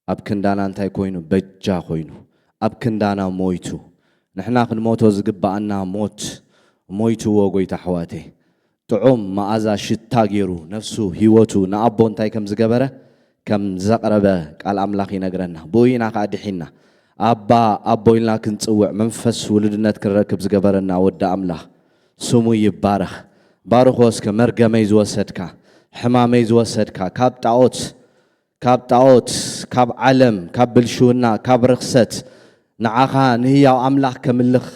ኣብ ክንዳና እንታይ ኮይኑ? በጃ ኮይኑ፣ ኣብ ክንዳና ሞይቱ። ንሕና ክንሞቶ ዝግባኣና ሞት ሞይትዎ ጎይታ ኣሕዋተይ። ጥዑም መኣዛ ሽታ ገይሩ ነፍሱ ህይወቱ ንኣቦ እንታይ ከም ዝገበረ ከም ዘቕረበ ቃል ኣምላኽ ይነግረና። ብኡ ኢና ከኣ ድሒንና። ኣባ ኣቦ ኢልና ክንጽውዕ መንፈስ ውሉድነት ክንረክብ ዝገበረና ወዲ ኣምላኽ ስሙ ይባረኽ። ባርኾ እስከ መርገመይ ዝወሰድካ፣ ሕማመይ ዝወሰድካ፣ ካብ ጣዖት፣ ካብ ጣዖት፣ ካብ ዓለም፣ ካብ ብልሽውና፣ ካብ ርኽሰት ንዓኻ ንህያው ኣምላኽ ከምልኽ፣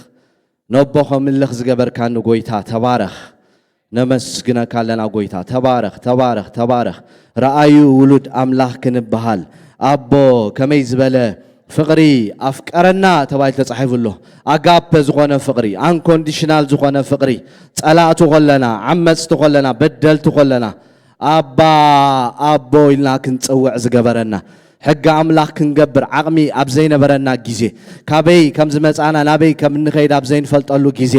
ነቦ ከምልኽ ዝገበርካኒ ጎይታ ተባረኽ። ነመስግነካ ኣለና ጎይታ። ተባረኽ፣ ተባረኽ፣ ተባረኽ። ረኣዩ ውሉድ ኣምላኽ ክንበሃል። ኣቦ ከመይ ዝበለ ፍቕሪ ኣፍቀረና ተባሂሉ ተጻሒፉ ኣሎ። ኣጋፐ ዝኾነ ፍቕሪ፣ ኣንኮንዲሽናል ዝኾነ ፍቕሪ፣ ጸላእቲ ኮለና፣ ዓመጽቲ ኮለና፣ በደልቲ ኮለና፣ ኣባ ኣቦ ኢልና ክንጽውዕ ዝገበረና፣ ሕጊ ኣምላኽ ክንገብር ዓቕሚ ኣብ ዘይነበረና ግዜ፣ ካበይ ከም ዝመጻና ናበይ ከም እንኸይድ ኣብ ዘይንፈልጠሉ ግዜ፣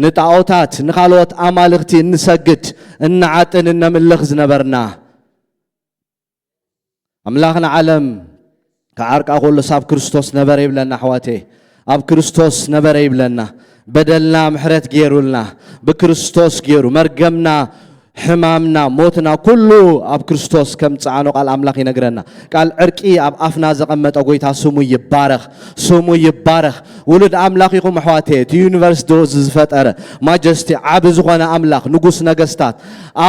ንጣኦታት ንኻልኦት ኣማልኽቲ እንሰግድ፣ እንዓጥን እነምልኽ ዝነበርና፣ ኣምላኽ ንዓለም ክዓርቃ ከሎስ ኣብ ክርስቶስ ነበረ ይብለና ኣሕዋተይ። ኣብ ክርስቶስ ነበረ ይብለና። በደልና ምሕረት ገይሩልና። ብክርስቶስ ገይሩ። መርገምና፣ ሕማምና፣ ሞትና ኩሉ ኣብ ክርስቶስ ከም ጸዓኖ ቃል ኣምላኽ ይነግረና። ቃል ዕርቂ ኣብ ኣፍና ዘቐመጠ ጎይታ ስሙ ይባረኽ። ስሙ ይባረኽ። ውሉድ ኣምላኽ ኢኹም ኣሕዋተይ። እቲ ዩኒቨርስ ዶ ዝፈጠረ ማጀስቲ ዓቢ ዝኾነ ኣምላኽ ንጉስ ነገስታት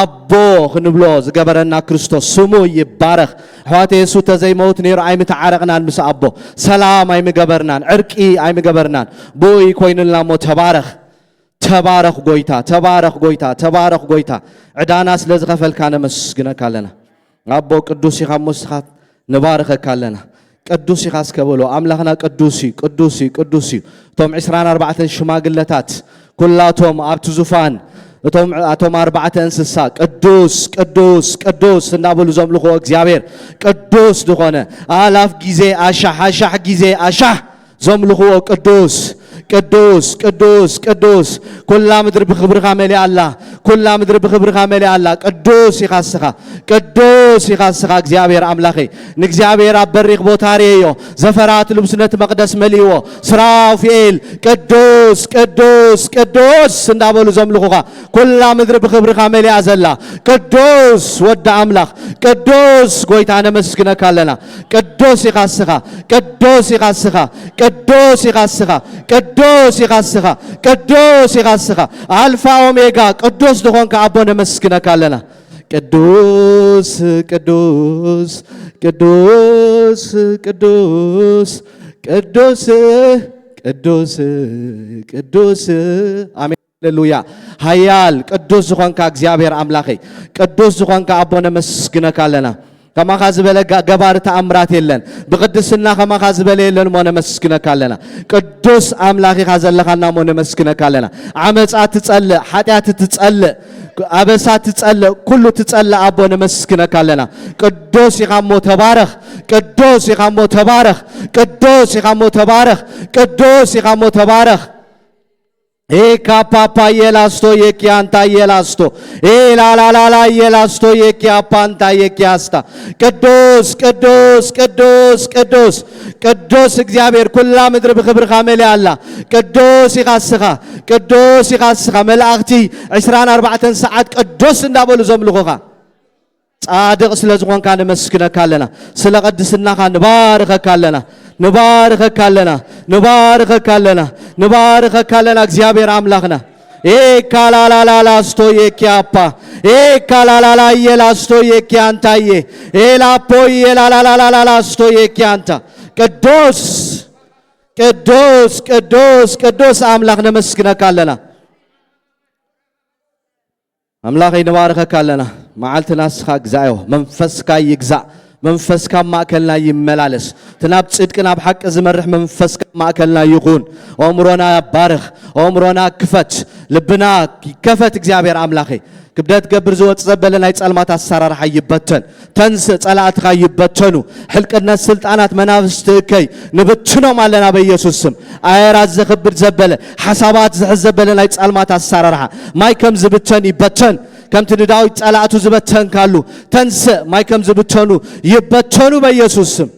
ኣቦ ክንብሎ ዝገበረና ክርስቶስ ስሙ ይባረኽ። ኣሕዋተይ የሱ ተዘይመውት ነይሩ ኣይምተዓረቕናን ምስ ኣቦ። ሰላም ኣይምገበርናን። ዕርቂ ኣይምገበርናን። ብኡ ኮይኑልና እሞ ተባረኽ። ተባረኽ ጎይታ፣ ተባረኽ ጎይታ፣ ተባረኽ ጎይታ። ዕዳና ስለ ዝኸፈልካ ነመስግነካ ኣለና። ኣቦ ቅዱስ ኢኻ እሞ ንስኻ ንባርኸካ ኣለና። ቅዱስ ኢኻ እስከ በሎ። ኣምላኽና ቅዱስ እዩ፣ ቅዱስ እዩ፣ ቅዱስ እዩ። እቶም ዕስራን ኣርባዕተን ሽማግለታት ኩላቶም ኣብቲ ዙፋን እቶም ኣቶም ኣርባዕተ እንስሳ ቅዱስ ቅዱስ ቅዱስ እንዳበሉ ዘምልኽዎ እግዚኣብሔር ቅዱስ ዝኾነ ኣላፍ ግዜ ኣሻሕ ኣሻሕ ግዜ ኣሻሕ ዘምልኽዎ ቅዱስ ቅዱስ ቅዱስ ቅዱስ ኩላ ምድሪ ብኽብርኻ መሊኣ ኣላ። ኩላ ምድሪ ብኽብርኻ መሊኣ ኣላ። ቅዱስ ኢኻ እስኻ፣ ቅዱስ ኢኻ እስኻ እግዚኣብሔር ኣምላኸይ። ንእግዚኣብሔር ኣብ በሪኽ ቦታ ርእየዮ። ዘፈራት ልብሱ ነቲ መቕደስ መሊእዎ። ስራፊኤል ቅዱስ ቅዱስ ቅዱስ እንዳበሉ ዘምልኹኻ። ኩላ ምድሪ ብኽብርኻ መሊኣ ዘላ። ቅዱስ ወዲ ኣምላኽ፣ ቅዱስ ጎይታ ነመስግነካ ኣለና። ቅዱስ ኢኻ እስኻ፣ ቅዱስ ኢኻ እስኻ፣ ቅዱስ ኢኻ እስኻ፣ ቅዱስ ኢኻ እስኻ፣ ቅዱስ ኢኻ እስኻ። ኣልፋ ኦሜጋ ቅዱስ ዝኾንካ ኣቦ ነመስግነካ ኣለና። ቅዱስ ቅዱስ ቅዱስ ቅዱስ ቅዱስ ቅዱስ ቅዱስ ኣሜን። ሃሌሉያ። ሃያል ቅዱስ ዝኾንካ እግዚኣብሔር ኣምላኸይ፣ ቅዱስ ዝኾንካ ኣቦ ነመስግነካ ኣለና። ከማኻ ዝበለ ጋ- ገባሪ ተኣምራት የለን። ብቅድስና ከማኻ ዝበለ የለን እሞ ነመስግነካ ኣለና። ቅዱስ ኣምላኽ ኢኻ ዘለኻና እሞ ነመስግነካ ኣለና። ዓመፃ ትጸልእ፣ ሓጢኣት ትጸልእ፣ ኣበሳ ትጸልእ፣ ኩሉ ትጸልእ ኣቦ ነመስግነካ ኣለና። ቅዱስ ኢኻ እሞ ተባረኽ። ቅዱስ ኢኻ እሞ ተባረኽ። ቅዱስ ኢኻ እሞ ተባረኽ። ቅዱስ ኢኻ እሞ ተባረኽ። ኤካፓፓ የላስቶ የኪያንታ የላስቶ ኤላላላላ የላስቶ የኪያፓንታ የኪያስታ። ቅዱስ ቅዱስ ቅዱስ ቅዱስ ቅዱስ እግዚኣብሔር ኩላ ምድሪ ብኽብርኻ መሊኣ ኣላ። ቅዱስ ኢኻ እስኻ፣ ቅዱስ ኢኻ እስኻ። መላእኽቲ ዕስራን ኣርባዕተን ሰዓት ቅዱስ እንዳበሉ ዘምልኹኻ። ጻድቕ ስለ ዝኾንካ ነመስግነካ ኣለና። ስለ ቅድስናኻ ንባርኸካ ኣለና። ንባርኸካ ኣለና። ንባርኸካ ኣለና። ንባርኸካ ኣለና እግዚኣብሔር ኣምላኽና። ኤካላላላላ ስቶ የኪያፓ። ኤካላላላ የላ ስቶ የኪያንታዬ። ኤላፖ የላላላላላ ስቶ የኪያንታ። ቅዱስ፣ ቅዱስ፣ ቅዱስ፣ ቅዱስ ኣምላኽ ነመስግነካ ኣለና። ኣምላኸይ ንባርኸካ ኣለና። መዓልትና ንስኻ ግዛእዮ። መንፈስካ ይግዛእ። መንፈስካ ኣብ ማእከልና ይመላለስ። እቲ ናብ ጽድቂ ናብ ሓቂ ዝመርሕ መንፈስካ ኣብ ማእከልና ይኹን። ኣእምሮና ባርኽ። ኣእምሮና ክፈት። ልብና ይከፈት እግዚኣብሔር ኣምላኸይ። ክብደት ገብር ዝወጽእ ዘበለ ናይ ጸልማት ኣሰራርሓ ይበተን። ተንስእ ጸላእትኻ ይበተኑ። ሕልቅነት ስልጣናት መናፍስቲ እከይ ንብትኖም ኣለና በኢየሱስ ስም። ኣየራት ዘኽብድ ዘበለ፣ ሓሳባት ዝሕዝ ዘበለ ናይ ጸልማት ኣሰራርሓ ማይ ከም ዝብተን ይበተን። ከምቲ ንዳዊት ጸላእቱ ዝበተንካሉ ተንስእ ማይ ከም ዝብተኑ ይበተኑ በኢየሱስ ስም።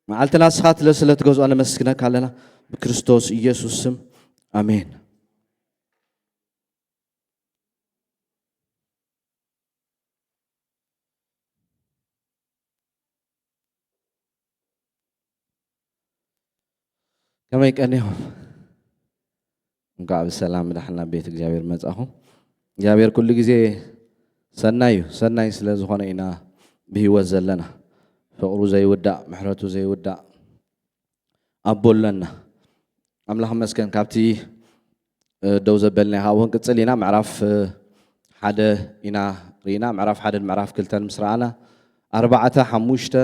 መዓልትና ንስኻ ትለ-፣ ስለ ትገዝኦ ነመስግነካ ኣለና። ብክርስቶስ ኢየሱስ ስም፣ ኣሜን። ከመይ ቀኒኹም? እንኳዕ ብሰላም ብደሓን ናብ ቤት እግዚኣብሔር መጻኹም። እግዚኣብሔር ኩሉ ግዜ ሰናይ እዩ። ሰናይ ስለ ዝኾነ ኢና ብህይወት ዘለና። ፍቕሩ ዘይውዳእ፣ ምሕረቱ ዘይውዳእ ኣቦ ኣለና። ኣምላኽ ይመስገን። ካብቲ፣ እ፣ ደው ዘበልና ካብኡ ክንቅጽል ኢና። ምዕራፍ፣ እ፣ ሓደ ኢና ርኢና። ምዕራፍ ሓደን ምዕራፍ ክልተን ምስ ረኣና፣ ኣርባዕተ፣ ሓሙሽተ፣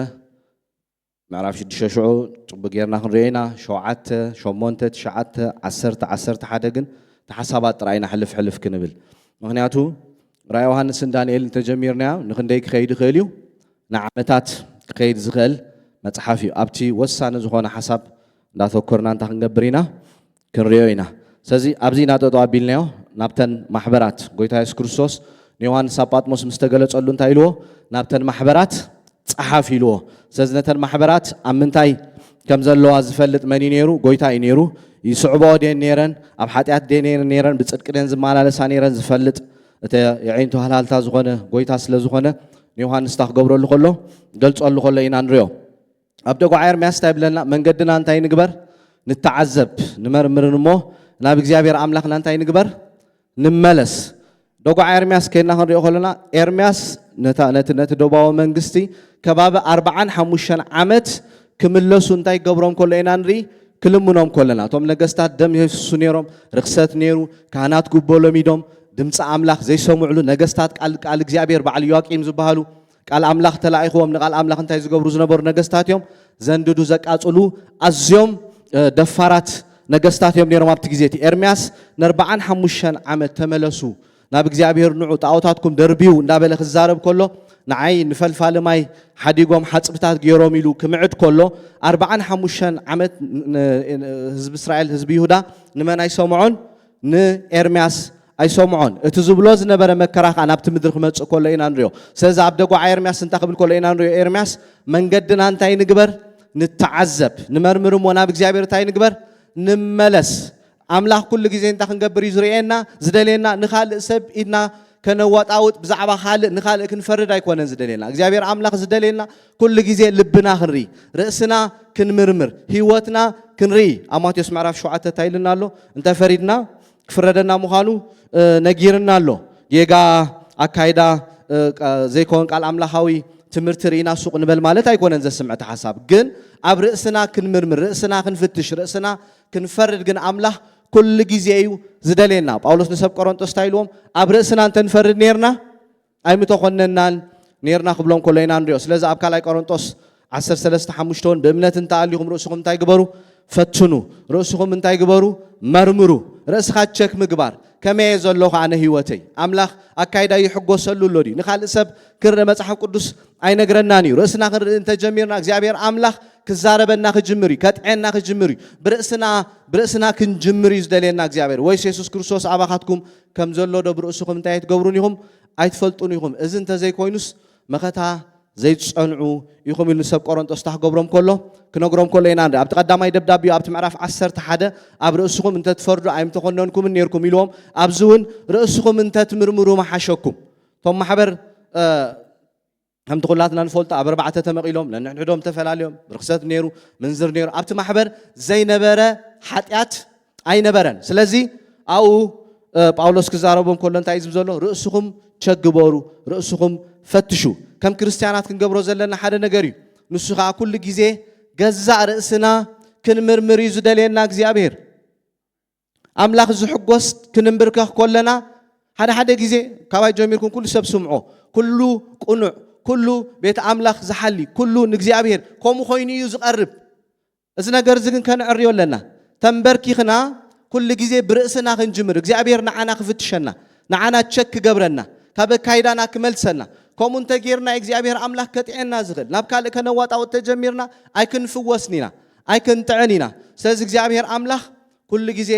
ምዕራፍ ሽዱሽተ ሽዑ ጽቡቅ ጌርና ክንሪኦ ኢና። ሸውዓተ፣ ሸሞንተ፣ ትሽዓተ፣ ዓሰርተ፣ ዓሰርተ ሓደ ግን እቲ ሓሳባት ጥራይ ኢና ሕልፍ ሕልፍ ክንብል። ምኽንያቱ ራእይ ዮሃንስን ዳንኤልን እንተጀሚርናዮ ንኽንደይ ክኸይድ ይኽእል እዩ? ንዓመታት ክኸይድ ዝኽእል መጽሓፍ እዩ። ኣብቲ ወሳኒ ዝኾነ ሓሳብ እንዳተኮርና እንታይ ክንገብር ኢና? ክንሪኦ ኢና። ስለዚ ኣብዚ ኢና ጠጠው ኣቢልናዮ። ናብተን ማሕበራት ጎይታ የሱስ ክርስቶስ ንዮሃንስ ኣብ ጳጥሞስ ምስ ተገለጸሉ እንታይ ኢልዎ? ናብተን ማሕበራት ጸሓፍ ኢልዎ። ስለዚ ነተን ማሕበራት ኣብ ምንታይ ከም ዘለዋ ዝፈልጥ መን እዩ ነይሩ? ጎይታ እዩ ነይሩ። ይስዕብኦ ድየን ነይረን? ኣብ ሓጢኣት ድየን ነይረን? ብጽድቂ ድየን ዝመላለሳ ነይረን? ዝፈልጥ፣ እቲ የዒንቱ ሃልሃልታ ዝኾነ ጎይታ ስለ ዝኾነ ንዮሃንስ እንታይ ክገብረሉ ከሎ፣ ገልጸሉ ከሎ ኢና ንሪኦ። ኣብ ደጓዓ ኤርምያስ እንታይ ይብለና? መንገድና እንታይ ንግበር? ንተዓዘብ፣ ንመርምርን እሞ ናብ እግዚኣብሔር ኣምላኽና እንታይ ንግበር? ንመለስ። ደጓዓ ኤርምያስ ከይድና ክንሪኦ ከለና፣ ኤርምያስ ነታ፣ ነቲ፣ ነቲ ደቡባዊ መንግስቲ ከባቢ ኣርባዓን ሓሙሽተን ዓመት ክምለሱ እንታይ ክገብሮም ከሎ ኢና ንርኢ? ክልምኖም ከለና። እቶም ነገስታት ደም የፍስሱ ነይሮም፣ ርኽሰት ነይሩ፣ ካህናት ጉቦ ለሚዶም፣ ድምፂ ኣምላኽ ዘይሰምዕሉ ነገስታት፣ ቃል፣ ቃል እግዚኣብሔር፣ በዓል ዮያቂም ዝበሃሉ ቃል ኣምላኽ ተላኢኽዎም ንቃል ኣምላኽ እንታይ ዝገብሩ ዝነበሩ ነገስታት እዮም? ዘንድዱ፣ ዘቃጽሉ፣ ኣዝዮም፣ እ፣ ደፋራት ነገስታት እዮም ነይሮም ኣብቲ ግዜ እቲ። ኤርምያስ ንኣርባዓን ሓሙሽተን ዓመት ተመለሱ፣ ናብ እግዚኣብሔር ንዑ፣ ጣዖታትኩም ደርብዩ እንዳበለ ክዛረብ ከሎ፣ ንዓይ ንፈልፋሊ ማይ ሓዲጎም ሓጽብታት ገይሮም ኢሉ ክምዕድ ከሎ፣ ኣርባዓን ሓሙሽተን ዓመት ን-፣ ን-፣ ህዝቢ እስራኤል፣ ህዝቢ ይሁዳ ንመን ኣይሰምዖን? ንኤርምያስ ኣይሰምዖን። እቲ ዝብሎ ዝነበረ መከራ ኸኣ ናብቲ ምድሪ ክመጽእ ከሎ ኢና ንሪኦ። ስለዚ ኣብ ደጓዓ ኤርምያስ እንታይ ክብል ከሎ ኢና ንሪኦ? ኤርምያስ መንገድና እንታይ ንግበር? ንተዓዘብ፣ ንመርምር እሞ ናብ እግዚኣብሔር እንታይ ንግበር? ንመለስ። ኣምላኽ ኩሉ ግዜ እንታይ ክንገብር እዩ ዝርእየና? ዝደልየና ንኻልእ ሰብ ኢድና ከነዋጣውጥ፣ ብዛዕባ ካልእ፣ ንኻልእ ክንፈርድ ኣይኮነን ዝደልየና። እግዚኣብሔር ኣምላኽ ዝደልየና ኩሉ ግዜ ልብና ክንርኢ፣ ርእስና ክንምርምር፣ ህይወትና ክንርኢ። ኣብ ማቴዎስ ምዕራፍ ሸውዓተ እንታይ ኢሉና ኣሎ? እንተፈሪድና ክፍረደና ምዃኑ፣ እ፣ ነጊርና ኣሎ። ጌጋ ኣካይዳ፣ እ፣ ቃ-፣ ዘይኮን ቃል ኣምላኻዊ ትምህርቲ ርኢና ሱቕ ንበል ማለት ኣይኮነን ዘስምዕ እቲ ሓሳብ። ግን ኣብ ርእስና ክንምርምር፣ ርእስና ክንፍትሽ፣ ርእስና ክንፈርድ ግን ኣምላኽ ኩሉ ግዜ እዩ ዝደልየና። ጳውሎስ ንሰብ ቆሮንጦስ እንታይ ኢልዎም? ኣብ ርእስና እንተንፈርድ ኔርና ኣይምተኾነናን ኔርና ክብሎም ከሎ ኢና ንሪኦ። ስለዚ ኣብ ካልኣይ ቆሮንጦስ ዓሰርተ ሰለስተ ሓሙሽተ እውን ብእምነት እንተኣሊኹም ርእስኹም እንታይ ግበሩ? ፈትኑ። ርእስኹም እንታይ ግበሩ? መርምሩ። ርእስኻ ቸክ ምግባር። ከመይ እየ ዘለኹ ኣነ ህይወተይ? ኣምላኽ ኣካይዳ ይሕጎሰሉ ኣሎ ድዩ? ንኻልእ ሰብ ክንርኢ መጽሓፍ ቅዱስ ኣይነግረናን እዩ። ርእስና ክንርኢ እንተጀሚርና እግዚኣብሔር ኣምላኽ ክዛረበና ክጅምር እዩ፣ ከጥዕየና ክጅምር እዩ። ብርእስና፣ ብርእስና ክንጅምር እዩ ዝደልየና እግዚኣብሔር። ወይስ የሱስ ክርስቶስ ኣባኻትኩም ከም ዘሎ ዶ ብርእስኹም እንታይ ኣይትገብሩን ኢኹም? ኣይትፈልጡን ኢኹም። እዚ እንተዘይኮይኑስ መኸታ ዘይትጸንዑ ኢኹም ኢሉ ንሰብ ቆሮንጦስ እንታይ ክገብሮም ከሎ፣ ክነግሮም ከሎ ኢና ንርኢ። ኣብቲ ቀዳማይ ደብዳቤኡ ኣብቲ ምዕራፍ ዓሰርተ ሓደ ኣብ ርእስኹም እንተትፈርዱ ኣይምተኾነንኩምን ኔርኩም ኢልዎም። ኣብዚ እውን ርእስኹም እንተትምርምሩ ምሓሸኩም። እቶም ማሕበር፣ እ፣ ከምቲ ኩላትና ንፈልጦ ኣብ ኣርባዕተ ተመቒሎም፣ ነንሕድሕዶም ተፈላለዮም፣ ርኽሰት ነይሩ፣ ምንዝር ነይሩ። ኣብቲ ማሕበር ዘይነበረ ሓጢኣት ኣይነበረን። ስለዚ ኣብኡ፣ እ፣ ጳውሎስ ክዛረቦም ከሎ እንታይ እዩ ዝብል ዘሎ? ርእስኹም ቸክ ግበሩ፣ ርእስኹም ፈትሹ። ከም ክርስትያናት ክንገብሮ ዘለና ሓደ ነገር እዩ። ንሱ ኸኣ ኩሉ ግዜ ገዛእ ርእስና ክንምርምር እዩ ዝደልየና እግዚኣብሔር። ኣምላኽ ዝሕጎስ ክንንብርከኽ ከለና፣ ሓደ ሓደ ግዜ፣ ካባይ ጀሚርኩም ኩሉ ሰብ ስምዖ፣ ኩሉ ቅኑዕ፣ ኩሉ ቤት ኣምላኽ ዝሓሊ፣ ኩሉ ንእግዚኣብሔር ከምኡ ኮይኑ እዩ ዝቐርብ። እዚ ነገር እዚ ግን ከነዕርዮ ኣለና። ተንበርኪኽና ኩሉ ግዜ ብርእስና ክንጅምር፣ እግዚኣብሔር ንዓና ክፍትሸና፣ ንዓና ቸክ ክገብረና፣ ካብ ኣካይዳና ክመልሰና። ከምኡ እንተ ጌርና እግዚኣብሔር ኣምላኽ ከጥዕየና ዝኽእል። ናብ ካልእ ከነዋጣውጥ ተጀሚርና ኣይክንፍወስን ኢና፣ ኣይክንጥዕን ኢና። ስለዚ እግዚኣብሔር ኣምላኽ ኩሉ ግዜ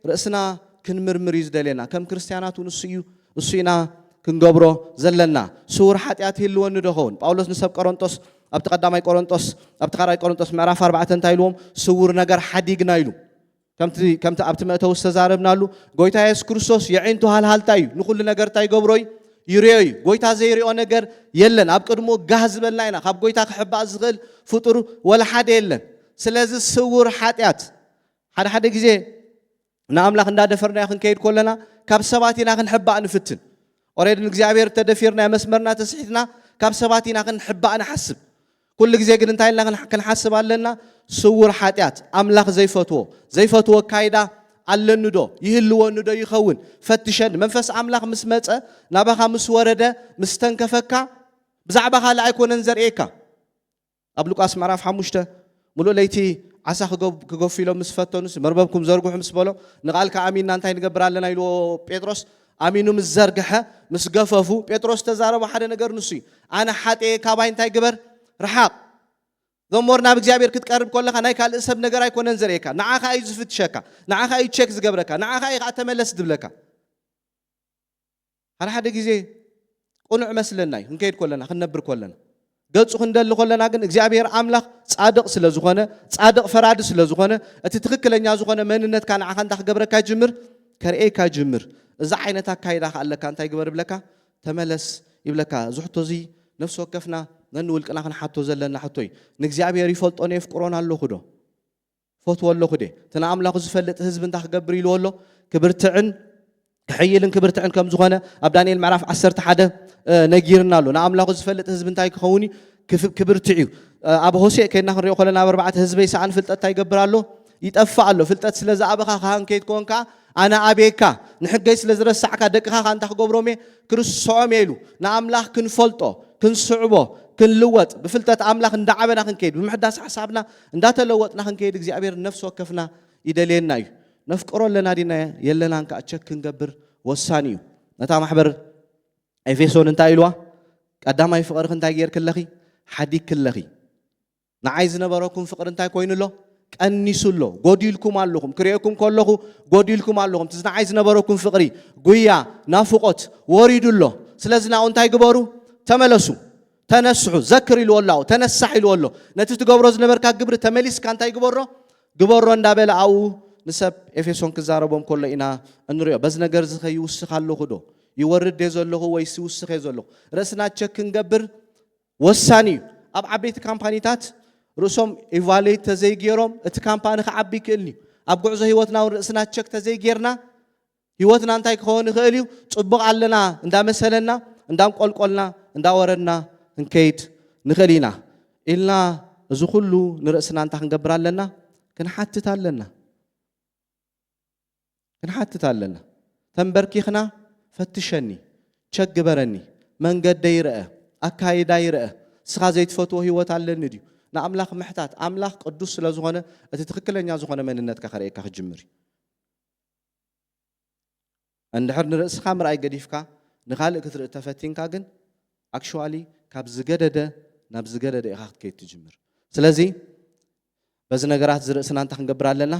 ርእስና ክንምርምር እዩ ዝደልየና። ከም ክርስትያናት እውን እሱ እዩ፣ እሱ ኢና ክንገብሮ ዘለና። ስውር ሓጢኣት ይህልወኒ ዶ ኸውን? ጳውሎስ ንሰብ ቆሮንጦስ ኣብቲ ቀዳማይ ቆሮንጦስ ኣብቲ ካልኣይ ቆሮንጦስ ምዕራፍ ኣርባዕተ እንታይ ኢልዎም? ስውር ነገር ሓዲግና ኢሉ። ከምቲ ከምቲ ኣብቲ መእተዊ ዝተዛረብናሉ፣ ጎይታ የሱስ ክርስቶስ የዒንቱ ሃልሃልታ እዩ፣ ንኹሉ ነገር እንታይ ይገብሮ እዩ? ይርዮ እዩ። ጎይታ ዘይርዮ ነገር የለን። ኣብ ቅድሙ ጋህ ዝበልና ኢና። ካብ ጎይታ ክሕባእ ዝኽእል ፍጡር ወላ ሓደ የለን። ስለዚ ስውር ሓጢኣት፣ ሓደ ሓደ ግዜ ንኣምላኽ እንዳደፈርናዮ ክንከይድ ከለና፣ ካብ ሰባት ኢና ክንሕባእ ንፍትን። ኦሬዲ ንእግዚኣብሔር ተደፊርና፣ መስመርና ተስሒትና፣ ካብ ሰባት ኢና ክንሕባእ ንሓስብ። ኩሉ ግዜ ግን እንታይ ኢልና ክንሓስብ ኣለና? ስውር ሓጢኣት፣ ኣምላኽ ዘይፈትዎ ዘይፈትዎ ኣካይዳ ኣለኒ ዶ? ይህልወኒ ዶ ይኸውን? ፈትሸኒ። መንፈስ ኣምላኽ ምስ መጸ፣ ናባኻ ምስ ወረደ፣ ምስ ተንከፈካ፣ ብዛዕባ ካልእ ኣይኮነን ዘርእየካ። ኣብ ሉቃስ ምዕራፍ ሓሙሽተ፣ ሙሉእ ለይቲ ዓሳ ክገብ- ክገፉ ኢሎም ምስ ፈተኑስ፣ መርበብኩም ዘርግሑ ምስ በሎም፣ ንቓልካ ኣሚንና እንታይ ንገብር ኣለና ኢልዎ ጴጥሮስ። ኣሚኑ ምስ ዘርግሐ፣ ምስ ገፈፉ፣ ጴጥሮስ ዝተዛረቦ ሓደ ነገር ንሱ እዩ። ኣነ ሓጥኤ፣ ካባይ እንታይ ግበር? ርሓቕ። ዘሞር ናብ እግዚኣብሔር ክትቀርብ ከለኻ ናይ ካልእ ሰብ ነገር ኣይኮነን ዘርእየካ። ንዓኻ እዩ ዝፍትሸካ፣ ንዓኻ እዩ ቸክ ዝገብረካ፣ ንዓኻ እዩ ከዓ ተመለስ ዝብለካ። ሓደ ሓደ ግዜ ቅኑዕ መስለና እዩ ክንከይድ ከለና፣ ክንነብር ከለና። ገጹ ክንደሊ ከለና ግን እግዚኣብሔር ኣምላኽ ጻድቕ ስለ ዝኾነ፣ ጻድቕ ፈራዲ ስለ ዝኾነ፣ እቲ ትኽክለኛ ዝኾነ መንነትካ ንዓኻ እንታይ ክገብረካ ይጅምር? ከርእየካ ይጅምር። እዚ ዓይነት ኣካይዳ ከ ኣለካ እንታይ ግበር ይብለካ? ተመለስ ይብለካ። እዚ ሕቶ እዚ ነፍሲ ወከፍና ነንውልቅና ክንሓቶ ዘለና ሕቶ እዩ። ንእግዚኣብሔር ይፈልጦን የፍቅሮን ኣለኹ ዶ? ፈትዎ ኣለኹ ድየ? እቲ ንኣምላኹ ዝፈልጥ ህዝቢ እንታይ ክገብር ኢልዎ ኣሎ? ክብርትዕን ክሕይልን ክብርትዕን ከም ዝኾነ ኣብ ዳንኤል ምዕራፍ ዓሰርተ ሓደ፣ እ፣ ነጊርና ኣሎ። ንኣምላኹ ዝፈልጥ ህዝቢ እንታይ ክኸውን እዩ? ክፍ- ክብርትዕ እዩ። እ፣ ኣብ ሆሴዕ ከይድና ክንሪኦ ከለና ኣብ ኣርባዕተ፣ ህዝበይ ሰኣን ፍልጠት እንታይ ይገብር ኣሎ? ይጠፍእ ኣሎ። ፍልጠት ስለ ዝኣበኻ ካህን ከይትኮን ከኣ ኣነ ኣብየካ። ንሕገይ ስለ ዝረሳዕካ ደቅኻ ከኣ እንታይ ክገብሮም እየ? ክርስዖም እየ ኢሉ። ንኣምላኽ ክንፈልጦ፣ ክንስዕቦ፣ ክንልወጥ፣ ብፍልጠት ኣምላኽ እንዳዓበና ክንከይድ፣ ብምሕዳስ ሓሳብና እንዳተለወጥና ክንከይድ እግዚኣብሔር ነፍሲ ወከፍና ይደልየና እዩ። ነፍቅሮ ኣለና ዲና የለናን ከኣ ቸክ ክንገብር ወሳኒ እዩ። ነታ ማሕበር ኤፌሶን እንታይ ኢልዋ? ቀዳማይ ፍቕርኺ እንታይ ጌርኪ ኣለኺ? ሓዲግኪ ኣለኺ። ንዓይ ዝነበረኩም ፍቕሪ እንታይ ኮይኑ ኣሎ? ቀኒሱ ኣሎ። ጎዲልኩም ኣለኹም። ክርእየኩም ከለኹ ጎዲልኩም ኣለኹም። እቲ ንዓይ ዝነበረኩም ፍቕሪ፣ ጉያ፣ ናፍቖት ወሪዱ ኣሎ። ስለዚ ናብኡ እንታይ ግበሩ? ተመለሱ። ተነስሑ። ዘክር ኢልዎ ኣሎ። ተነሳሕ ኢልዎ ኣሎ። ነቲ ትገብሮ ዝነበርካ ግብሪ ተመሊስካ እንታይ ግበሮ? ግበሮ እንዳበለ ኣብኡ ንሰብ ኤፌሶን ክዛረቦም ከሎ ኢና እንሪኦ። በዚ ነገር እዚ ከ ይውስኽ ኣለኹ ዶ? ይወርድ እየ ዘለኹ ወይስ ይውስኽ እየ ዘለኹ? ርእስና ቸክ ክንገብር ወሳኒ እዩ። ኣብ ዓበይቲ ካምፓኒታት ርእሶም ኢቫሉዌት ተዘይገይሮም እቲ ካምፓኒ ክዓቢ ይክእል እዩ። ኣብ ጉዕዞ ህይወትና እውን ርእስና ቸክ ተዘይገይርና ህይወትና እንታይ ክኸውን ይኽእል እዩ? ጽቡቕ ኣለና እንዳመሰለና፣ እንዳንቆልቆልና፣ እንዳወረድና ክንከይድ ንኽእል ኢና ኢልና፣ እዚ ኩሉ ንርእስና እንታይ ክንገብር ኣለና? ክንሓትት ኣለና። ክንሓትት ኣለና። ተንበርኪኽና፣ ፈትሸኒ፣ ቸክ ግበረኒ፣ መንገደይ ርአ፣ ኣካይዳይ ርአ። ንስኻ ዘይትፈትዎ ህይወት ኣለኒ ድዩ? ንኣምላኽ ምሕታት። ኣምላኽ ቅዱስ ስለ ዝኾነ፣ እቲ ትኽክለኛ ዝኾነ መንነትካ ከርእየካ ክጅምር እዩ። እንድሕር ንርእስኻ ምርኣይ ገዲፍካ ንኻልእ ክትርኢ ተፈቲንካ ግን፣ ኣክሽዋሊ ካብ ዝገደደ ናብ ዝገደደ ኢኻ ክትከይድ ትጅምር። ስለዚ በዚ ነገራት እዚ ርእስና እንታይ ክንገብር ኣለና?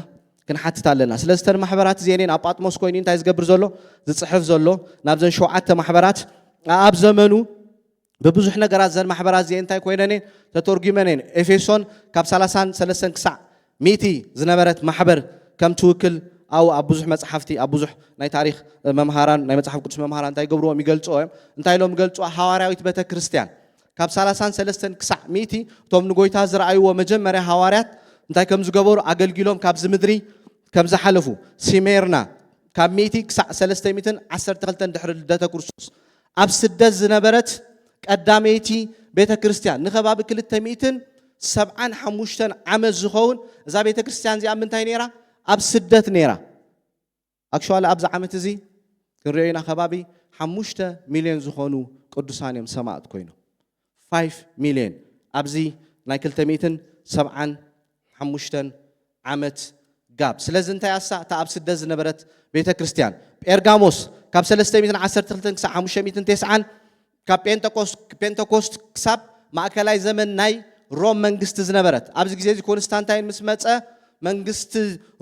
ክንሓትት ኣለና። ስለዚ እተን ማሕበራት እዚኤን እየን ኣብ ጳጥሞስ ኮይኑ እንታይ ዝገብር ዘሎ? ዝጽሕፍ ዘሎ ናብዘን ሸውዓተ ማሕበራት። ኣብ ዘመኑ ብብዙሕ ነገራት እዘን ማሕበራት እዚኤን እንታይ ኮይነን እየን? ተተርጒመን እየን። ኤፌሶን ካብ ሰላሳን ሰለስተን ክሳዕ ሚእቲ ዝነበረት ማሕበር ከም ትውክል ኣብኡ ኣብ ብዙሕ መጽሓፍቲ፣ ኣብ ብዙሕ ናይ ታሪኽ መምሃራን፣ ናይ መጽሓፍ ቅዱስ መምሃራን እንታይ ይገብርዎም? ይገልጽዎ እዮም። እንታይ ኢሎም ይገልጽዋ? ሃዋርያዊት ቤተ ክርስቲያን። ካብ ሰላሳን ሰለስተን ክሳዕ ሚእቲ እቶም ንጎይታ ዝረኣይዎ መጀመርያ ሃዋርያት እንታይ ከም ዝገበሩ፣ ኣገልጊሎም ካብዚ ምድሪ ከም ዝሓለፉ፣ ሲሜርና ካብ ሚእቲ ክሳዕ ሰለስተ ሚእትን ዓሰርተ ክልተን ድሕሪ ልደተ ክርስቶስ ኣብ ስደት ዝነበረት ቀዳመይቲ ቤተ ክርስቲያን፣ ንከባቢ ክልተ ሚእትን ሰብዓን ሓሙሽተን ዓመት ዝኸውን እዛ ቤተ ክርስቲያን እዚኣ ምንታይ ነይራ? ኣብ ስደት ነይራ። ኣክሽዋሊ ኣብዚ ዓመት እዚ ክንሪኦ ኢና፣ ከባቢ ሓሙሽተ ሚልዮን ዝኾኑ ቅዱሳን እዮም ሰማእት ኮይኖም። ፋይቭ ሚልዮን ኣብዚ ናይ ክልተ ሚእትን ሰብዓን ሓሙሽተን ዓመት ጋብ። ስለዚ እንታይ ኣሳ እታ ኣብ ስደት ዝነበረት ቤተ ክርስቲያን ጴርጋሞስ ካብ ሰለስተ ሚእትን ዓሰርተ ክልተን ክሳብ ሓሙሽተ ሚእትን ተስዓን፣ ካብ ጴንጠቆስ- ጴንጠኮስት ክሳብ ማእከላይ ዘመን ናይ ሮም መንግስቲ ዝነበረት። ኣብዚ ግዜ እዚ ኮንስታንታይን ምስ መጸ መንግስቲ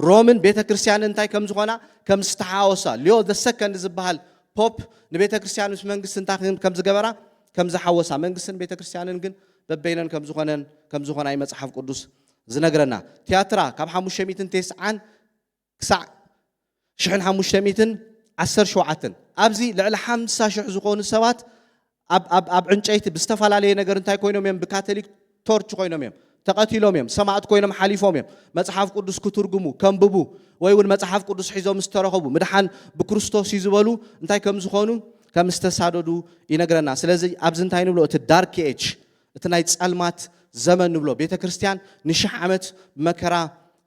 ሮምን ቤተ ክርስቲያንን እንታይ ከም ዝኾና ከም ዝተሓዋወሳ፣ ሊዮ ዘ ሰከንድ ዝበሃል ፖፕ ንቤተ ክርስቲያን ምስ መንግስቲ እንታይ ከም- ከም ዝገበራ ከም ዝሓወሳ፣ መንግስትን ቤተ ክርስቲያንን ግን በበይነን ከም ዝኾነን ከም ዝኾና እዩ መጽሓፍ ቅዱስ ዝነግረና። ትያትራ ካብ ሓሙሽተ ሚእትን ተስዓን ክሳዕ ሽሕን ሓሙሽተ ሚእትን ዓሰርተ ሸውዓተን፣ ኣብዚ ልዕሊ ሓምሳ ሽሕ ዝኾኑ ሰባት ኣብ ኣብ ኣብ ዕንጨይቲ ብዝተፈላለየ ነገር እንታይ ኮይኖም እዮም? ብካቶሊክ ቶርች ኮይኖም እዮም፣ ተቐቲሎም እዮም፣ ሰማእት ኮይኖም ሓሊፎም እዮም። መጽሓፍ ቅዱስ ክትርጉሙ፣ ከንብቡ፣ ወይ እውን መጽሓፍ ቅዱስ ሒዞም ዝተረኸቡ፣ ምድሓን ብክርስቶስ እዩ ዝበሉ እንታይ ከም ዝኾኑ ከም ዝተሳደዱ ይነግረና። ስለዚ ኣብዚ እንታይ ንብሎ? እቲ ዳርክ ኤጅ፣ እቲ ናይ ጸልማት ዘመን ንብሎ፣ ቤተ ክርስቲያን ንሽሕ ዓመት ብመከራ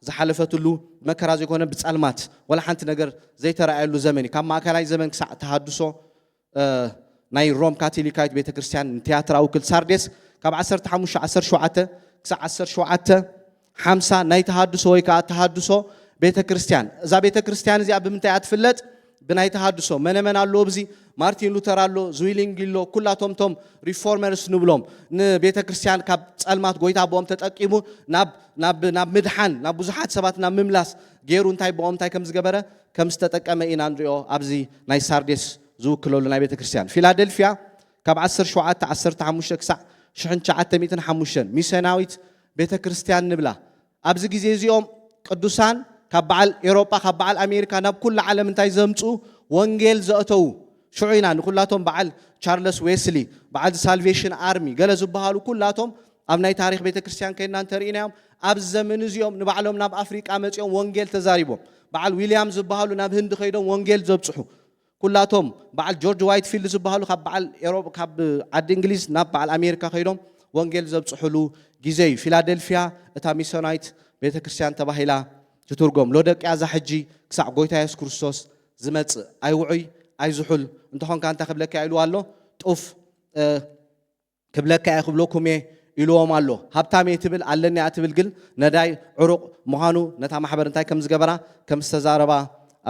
ዝሓለፈትሉ፣ መከራ ዘይኮነ ብጸልማት፣ ወላ ሓንቲ ነገር ዘይተረኣየሉ ዘመን እዩ። ካብ ማእከላይ ዘመን ክሳዕ ተሃድሶ ናይ ሮም ካቶሊካዊት ቤተክርስትያን ንትያትር ኣውክል ሳርዴስ ካብ ዓሰርተ ሓሙሽተ ዓሰርተ ሸውዓተ ክሳዕ ዓሰርተ ሸውዓተ ሓምሳ ናይ ተሃድሶ ወይ ከዓ ተሃድሶ ቤተክርስትያን። እዛ ቤተክርስትያን እዚኣ ብምንታይ እያ ትፍለጥ? ብናይ ተሃድሶ። መነመን ኣሎ ኣብዚ? ማርቲን ሉተር ኣሎ፣ ዝዊሊንግ ኣሎ፣ ኩላቶም ቶም ሪፎርመርስ ንብሎም ንቤተክርስትያን ካብ ጸልማት ጎይታ ብኦም ተጠቂሙ ናብ ናብ ናብ ምድሓን ናብ ብዙሓት ሰባት ናብ ምምላስ ገይሩ እንታይ ብኦም እንታይ ከም ዝገበረ ከም ዝተጠቀመ ኢና ንሪኦ ኣብዚ ናይ ሳርዴስ ዝውክለሉ ናይ ቤተ ክርስቲያን። ፊላደልፊያ ካብ ዓሰርተ ሸውዓተ ዓሰርተ ሓሙሽተ ክሳዕ ሽሕን ትሽዓተ ሚእትን ሓሙሽተን ሚስዮናዊት ቤተ ክርስቲያን ንብላ። ኣብዚ ግዜ እዚኦም ቅዱሳን ካብ በዓል ኤሮጳ ካብ በዓል ኣሜሪካ ናብ ኩሉ ዓለም እንታይ ዘምፅኡ ወንጌል ዘእተዉ ሽዑ ኢና ንኩላቶም በዓል ቻርለስ ዌስሊ በዓል ሳልቬሽን ኣርሚ ገለ ዝበሃሉ ኩላቶም ኣብ ናይ ታሪክ ቤተ ክርስቲያን ከይድና እንተርኢናዮም ኣብዚ ዘመን እዚኦም ንባዕሎም ናብ ኣፍሪቃ መፂኦም ወንጌል ተዛሪቦም በዓል ዊልያም ዝበሃሉ ናብ ህንዲ ከይዶም ወንጌል ዘብፅሑ ኩላቶም በዓል ጆርጅ ዋይትፊልድ ዝበሃሉ ካብ በዓል ኤሮብ ካብ ዓዲ እንግሊዝ ናብ በዓል ኣሜሪካ ከይዶም ወንጌል ዘብፅሕሉ ግዜ እዩ። ፊላደልፊያ እታ ሚስዮናዊት ቤተ ክርስቲያን ተባሂላ ትትርጎም። ሎዶቅያ እዛ ሕጂ ክሳዕ ጎይታ የሱስ ክርስቶስ ዝመጽእ ኣይውዑይ ኣይዝሑል እንተኾንካ እንታይ ክብለካ ኢሉ ኣሎ ጡፍ ክብለካ እየ ክብለኩም እየ ኢልዎም ኣሎ። ሃብታም እየ ትብል ኣለኒ እያ ትብል ግን ነዳይ ዕሩቕ ምዃኑ ነታ ማሕበር እንታይ ከም ዝገበራ ከም ዝተዛረባ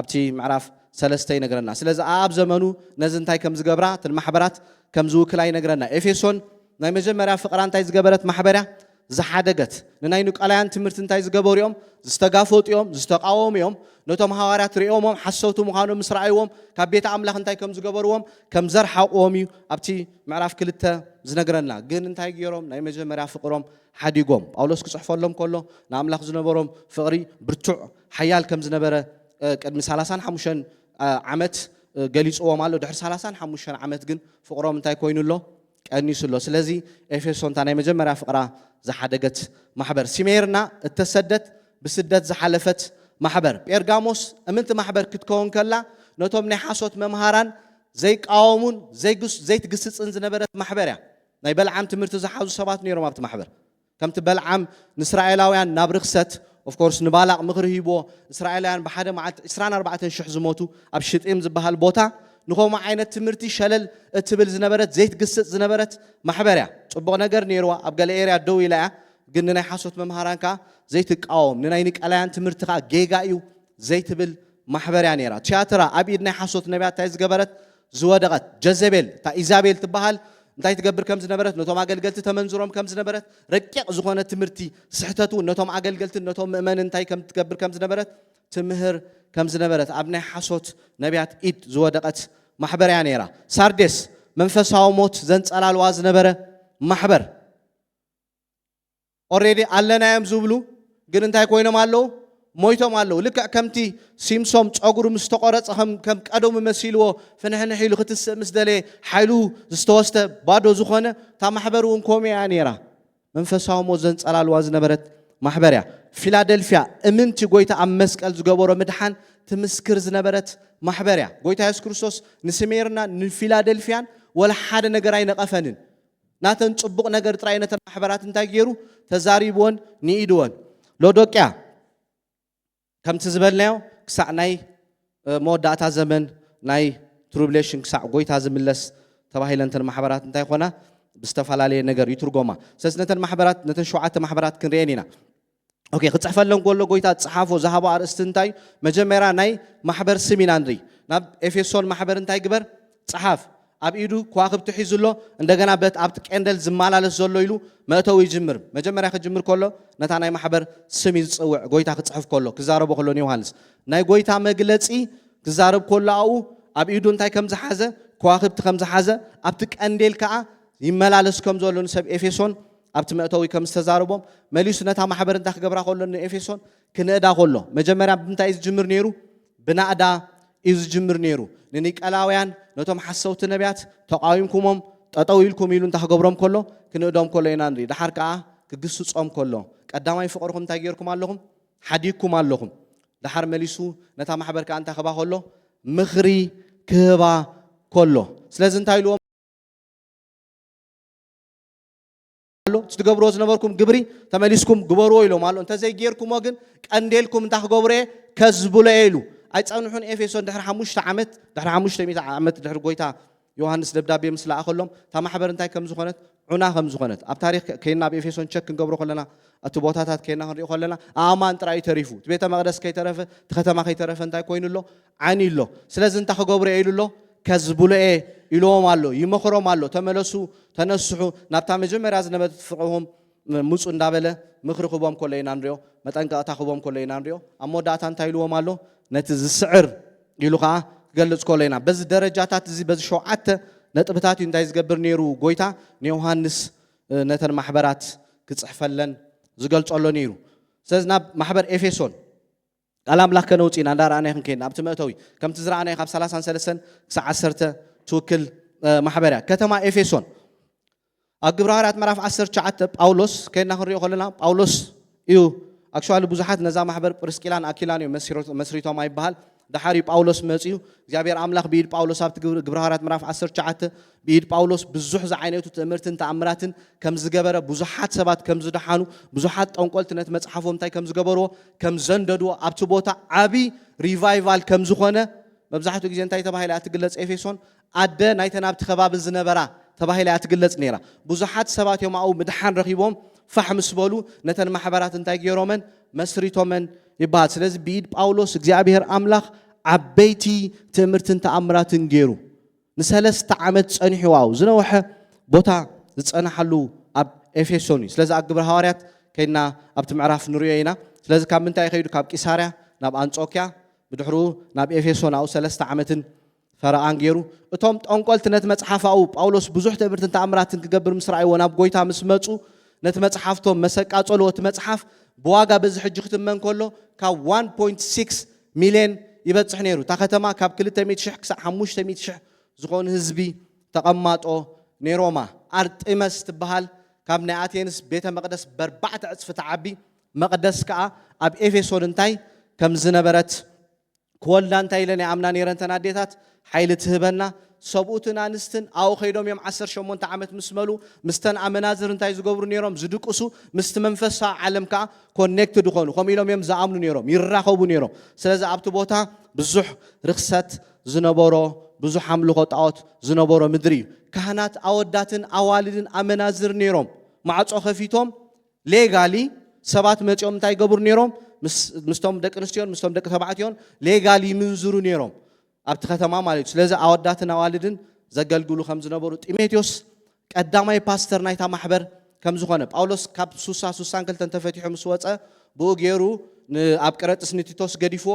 ኣብቲ ምዕራፍ ሰለስተ ይነግረና። ስለዚ ኣብ ዘመኑ ነዚ እንታይ ከም ዝገብራ እተን ማሕበራት ከም ዝውክላ ይነግረና። ኤፌሶን ናይ መጀመርያ ፍቕራ እንታይ ዝገበረት ማሕበር እያ ዝሓደገት። ንናይ ኒቆላያን ትምህርቲ እንታይ ዝገበሩ እዮም ዝተጋፈጡ እዮም ዝተቃወሙ እዮም። ነቶም ሃዋርያት ርእዮሞም ሓሰውቲ ምዃኖም ምስ ረኣይዎም ካብ ቤተ ኣምላኽ እንታይ ከም ዝገበርዎም ከም ዘርሓቕዎም እዩ ኣብቲ ምዕራፍ ክልተ ዝነግረና። ግን እንታይ ገይሮም ናይ መጀመርያ ፍቕሮም ሓዲጎም። ጳውሎስ ክጽሕፈሎም ከሎ ንኣምላኽ ዝነበሮም ፍቕሪ ብርቱዕ ሓያል ከም ዝነበረ ቅድሚ ሰላሳን ሓሙሽተን ዓመት ገሊጽዎም ኣሎ። ድሕሪ ሰላሳን ሓሙሽተን ዓመት ግን ፍቕሮም እንታይ ኮይኑ ኣሎ? ቀኒሱ ኣሎ። ስለዚ ኤፌሶን እታ ናይ መጀመርያ ፍቕራ ዝሓደገት ማሕበር፣ ሲሜርና እተሰደት ብስደት ዝሓለፈት ማሕበር፣ ጴርጋሞስ እምንቲ ማሕበር ክትከውን ከላ ነቶም ናይ ሓሶት መምሃራን ዘይቃወሙን ዘይትግስጽን ዝነበረት ማሕበር እያ። ናይ በልዓም ትምህርቲ ዝሓዙ ሰባት ነይሮም ኣብቲ ማሕበር። ከምቲ በልዓም ንእስራኤላውያን ናብ ርኽሰት ኦፍኮርስ ንባላቕ ምኽሪ ሂብዎ እስራኤላውያን ብሓደ መዓልቲ ዕስራን ኣርባዕተን ሽሕ ዝሞቱ ኣብ ሽጢም ዝበሃል ቦታ ንኸምኡ ዓይነት ትምህርቲ ሸለል እትብል ዝነበረት ዘይትግስጽ ዝነበረት ማሕበር እያ። ጽቡቕ ነገር ነይርዋ ኣብ ገለ ኤርያ ደው ኢላ እያ ግን ንናይ ሓሶት መምሃራን ከዓ ዘይትቃወም ንናይ ኒቀላያን ትምህርቲ ከዓ ጌጋ እዩ ዘይትብል ማሕበር እያ ነይራ። ትያትራ ኣብ ኢድ ናይ ሓሶት ነቢያት እንታይ ዝገበረት ዝወደቐት ጀዘቤል እታ ኢዛቤል ትበሃል እንታይ ትገብር ከም ዝነበረት ነቶም ኣገልገልቲ ተመንዝሮም ከም ዝነበረት ረቂቕ ዝኾነ ትምህርቲ ስሕተት እውን ነቶም ኣገልገልትን ነቶም ምእመን እንታይ ከም ትገብር ከም ዝነበረት ትምህር ከም ዝነበረት ኣብ ናይ ሓሶት ነቢያት ኢድ ዝወደቐት ማሕበር እያ ነይራ። ሳርዴስ መንፈሳዊ ሞት ዘንጸላልዋ ዝነበረ ማሕበር ኦሬዲ ኣለና እዮም ዝብሉ ግን እንታይ ኮይኖም ኣለዉ ሞይቶም ኣለዉ። ልክዕ ከምቲ ሲምሶም ጸጉሩ ምስ ተቆረጸ ከም ከም ቀደሙ መሲልዎ ፍንሕንሕ ኢሉ ክትስእ ምስ ደለየ ሓይሉ ዝተወስደ ባዶ ዝኾነ እታ ማሕበር እውን ከምኡ እያ ነይራ። መንፈሳዊ ሞት ዘንጸላልዋ ዝነበረት ማሕበር እያ። ፊላደልፊያ እምንቲ ጎይታ ኣብ መስቀል ዝገበሮ ምድሓን ትምስክር ዝነበረት ማሕበር እያ። ጎይታ የሱስ ክርስቶስ ንስሜርና ንፊላደልፊያን ወላ ሓደ ነገር ኣይነቐፈንን። ናተን ጽቡቕ ነገር ጥራይ ነተን ማሕበራት እንታይ ገይሩ ተዛሪብወን ንኢድወን። ሎዶቅያ ከምቲ ዝበልናዮ ክሳዕ ናይ መወዳእታ ዘመን ናይ ትሩብሌሽን ክሳዕ ጎይታ ዝምለስ ተባሂለን እተን ማሕበራት እንታይ ኮና ብዝተፈላለየ ነገር ይትርጎማ። ስለዚ ነተን ማሕበራት ነተን ሸውዓተ ማሕበራት ክንርኤን ኢና። ኦኬ ክጽሕፈለን ከሎ ጎይታ ጸሓፎ ዝሃቦ ኣርእስቲ እንታይ መጀመርያ ናይ ማሕበር ስም ኢና ንርኢ። ናብ ኤፌሶን ማሕበር እንታይ ግበር ጸሓፍ ኣብ ኢዱ ከዋኽብቲ ሒዙ ኣሎ። እንደገና በት ኣብቲ ቀንደል ዝመላለስ ዘሎ ኢሉ መእተዊ ይጅምር። መጀመርያ ክጅምር ከሎ ነታ ናይ ማሕበር ስም እዩ ዝጽውዕ። ጎይታ ክጽሕፍ ከሎ ክዛረቦ ከሎ ንዮሃንስ ናይ ጎይታ መግለጺ ክዛረብ ከሎ ኣኡ ኣብ ኢዱ እንታይ ከም ዝሓዘ ከዋኽብቲ ከም ዝሓዘ ኣብቲ ቀንዴል ከኣ ይመላለስ ከም ዘሎ ንሰብ ኤፌሶን ኣብቲ መእተዊ ከም ዝተዛረቦም መሊሱ ነታ ማሕበር እንታይ ክገብራ ከሎ ንኤፌሶን ክንእዳ ከሎ መጀመርያ ብምንታይ እዩ ዝጅምር ነይሩ? ብናእዳ እዩ ዝጅምር ነይሩ። ንኒቀላውያን ነቶም ሓሰውቲ ነቢያት ተቃዊምኩሞም ጠጠው ኢልኩም ኢሉ እንታይ ክገብሮም ከሎ ክንእዶም ከሎ ኢና ንርኢ። ደሓር ከዓ ክግስጾም ከሎ ቀዳማይ ፍቅርኩም እንታይ ጌርኩም ኣለኹም? ሓዲግኩም ኣለኹም። ደሓር መሊሱ ነታ ማሕበር ከዓ እንታይ ክባ ከሎ ምኽሪ ክህባ ከሎ ስለዚ እንታይ ኢልዎም ኣሎ? እቲ ትገብርዎ ዝነበርኩም ግብሪ ተመሊስኩም ግበርዎ ኢሎም ኣሎ። እንተዘይጌርኩሞ ግን ቀንዴልኩም እንታይ ክገብሮ እየ ከዝብሎ እየ ኢሉ ኣይፀንሑን። ኤፌሶን ድሕሪ ሓሙሽተ ዓመት ድሕሪ ሓሙሽተ ሚእቲ ዓመት ድሕሪ ጎይታ ዮሃንስ ደብዳቤ ምስ ለኣኸሎም እታ ማሕበር እንታይ ከም ዝኾነት ዑና ከም ዝኾነት ኣብ ታሪክ ከይና ኣብ ኤፌሶን ቸክ ክንገብሮ ከለና እቲ ቦታታት ከይና ክንሪኦ ከለና ኣእማን ጥራይ እዩ ተሪፉ። እቲ ቤተ መቅደስ ከይተረፈ እቲ ከተማ ከይተረፈ እንታይ ኮይኑ ኣሎ? ዓኒ ኣሎ። ስለዚ እንታይ ክገብሩ እየ ኢሉ ኣሎ? ከዝብሎ እየ ኢልዎም ኣሎ። ይመኽሮም ኣሎ። ተመለሱ፣ ተነስሑ፣ ናብታ መጀመርያ ዝነበረት ፍቅርኹም ምፁ እንዳበለ ምኽሪ ክቦም ከሎ ኢና ንሪኦ። መጠንቀቕታ ክቦም ከሎ ኢና ንሪኦ። ኣብ መወዳእታ እንታይ ኢልዎም ኣሎ? ነቲ ዝስዕር ኢሉ ከዓ ክገልፅ ከሎ ኢና። በዚ ደረጃታት እዚ በዚ ሸውዓተ ነጥብታት እዩ እንታይ ዝገብር ነይሩ? ጎይታ ንዮሃንስ ነተን ማሕበራት ክፅሕፈለን ዝገልፀሎ ነይሩ። ስለዚ ናብ ማሕበር ኤፌሶን ቃል ኣምላኽ ከነውፅእ ኢና እንዳረኣናይ ክንከይድ ኣብቲ መእተዊ ከምቲ ዝረኣናይ ካብ ሰላሳን ሰለስተን ክሳብ ዓሰርተ ትውክል ማሕበር እያ። ከተማ ኤፌሶን ኣብ ግብረ ሃዋርያት ምዕራፍ ዓሰርተ ትሽዓተ ጳውሎስ ከይድና ክንሪኦ ከለና ጳውሎስ እዩ። ኣክቹዋሊ ብዙሓት ነዛ ማሕበር ጵርስቂላን ኣኪላን እዮም መስሪቶም ኣይበሃል። ደሓር እዩ ጳውሎስ መፅኡ እግዚኣብሔር ኣምላኽ ብኢድ ጳውሎስ ኣብቲ ግብረ ሃዋርያት ምዕራፍ ዓሰርተ ትሽዓተ ብኢድ ጳውሎስ ብዙሕ ዝዓይነቱ ትእምርትን ተኣምራትን ከም ዝገበረ ብዙሓት ሰባት ከም ዝደሓኑ ብዙሓት ጠንቆልቲ ነቲ መፅሓፎም እንታይ ከም ዝገበርዎ ከም ዘንደድዎ ኣብቲ ቦታ ዓብዪ ሪቫይቫል ከም ዝኾነ መብዛሕትኡ ግዜ እንታይ ተባሂላ እያ ትግለፅ? ኤፌሶን ኣደ ናይተን ኣብቲ ከባቢ ዝነበራ ተባሂላ እያ ትግለፅ ነይራ። ብዙሓት ሰባት እዮም ኣብኡ ምድሓን ረኺቦም ፋሕ ምስ በሉ ነተን ማሕበራት እንታይ ገይሮመን መስሪቶመን ይበሃል። ስለዚ ብኢድ ጳውሎስ እግዚኣብሔር ኣምላኽ ዓበይቲ ትእምርትን ተኣምራትን ገይሩ ንሰለስተ ዓመት ጸኒሑ። ዋው ዝነውሐ ቦታ ዝጸናሓሉ ኣብ ኤፌሶን እዩ። ስለዚ ኣብ ግብረ ሃዋርያት ከይድና ኣብቲ ምዕራፍ ንሪኦ ኢና። ስለዚ ካብ ምንታይ ከይዱ ካብ ቂሳርያ ናብ ኣንጾኪያ ብድሕሩ ናብ ኤፌሶን ኣብኡ ሰለስተ ዓመትን ፈረቓን ገይሩ። እቶም ጠንቆልቲ ነቲ መጽሓፍ ኣብኡ ጳውሎስ ብዙሕ ትእምርትን ተኣምራትን ክገብር ምስ ረኣይዎ ናብ ጎይታ ምስ መጹ ነቲ መጽሓፍቶም መሰቃጸሉ እቲ መጽሓፍ ብዋጋ በዚ ሕጂ ክትመን ከሎ ካብ ዋን ፖይንት ሲክስ ሚልዮን ይበጽሕ ነይሩ። እታ ከተማ ካብ ክልተ ሚእቲ ሽሕ ክሳብ ሓሙሽተ ሚእቲ ሽሕ ዝኾኑ ህዝቢ ተቐማጦ ነይሮማ። ኣርጢመስ ትበሃል ካብ ናይ ኣቴንስ ቤተ መቕደስ በርባዕተ ዕጽፊ ተዓቢ መቕደስ ከኣ ኣብ ኤፌሶን እንታይ ከም ዝነበረት ክወልዳ እንታይ ኢለን ይኣምና ነይረን ተን ኣዴታት ሓይሊ ትህበና ሰብኡትን ኣንስትን ኣብኡ ከይዶም እዮም ዓሰርተ ሸሞንተ ዓመት ምስ መሉ ምስተን ኣመናዝር እንታይ ዝገብሩ ነይሮም ዝድቅሱ ምስቲ መንፈሳዊ ዓለም ከዓ ኮኔክትድ ዝኾኑ ከምኡ ኢሎም እዮም ዝኣምኑ ነይሮም ይራኸቡ ነይሮም ስለዚ ኣብቲ ቦታ ብዙሕ ርክሰት ዝነበሮ ብዙሕ ኣምልኾ ጣዖት ዝነበሮ ምድሪ እዩ ካህናት ኣወዳትን ኣዋልድን ኣመናዝር ነይሮም ማዕፆ ከፊቶም ሌጋሊ ሰባት መፂኦም እንታይ ይገብሩ ነይሮም ምስቶም ደቂ ኣንስትዮን ምስቶም ደቂ ተባዕትዮን ሌጋሊ ይምንዝሩ ነይሮም ኣብቲ ከተማ ማለት እዩ ስለዚ ኣወዳትን ኣዋልድን ዘገልግሉ ከም ዝነበሩ ጢሞቴዎስ ቀዳማይ ፓስተር ናይታ ማሕበር ከም ዝኾነ ጳውሎስ ካብ ሱሳ ሱሳን ክልተን ተፈቲሑ ምስ ወፀ ብኡ ገይሩ ኣብ ቅረጥስ ንቲቶስ ገዲፍዎ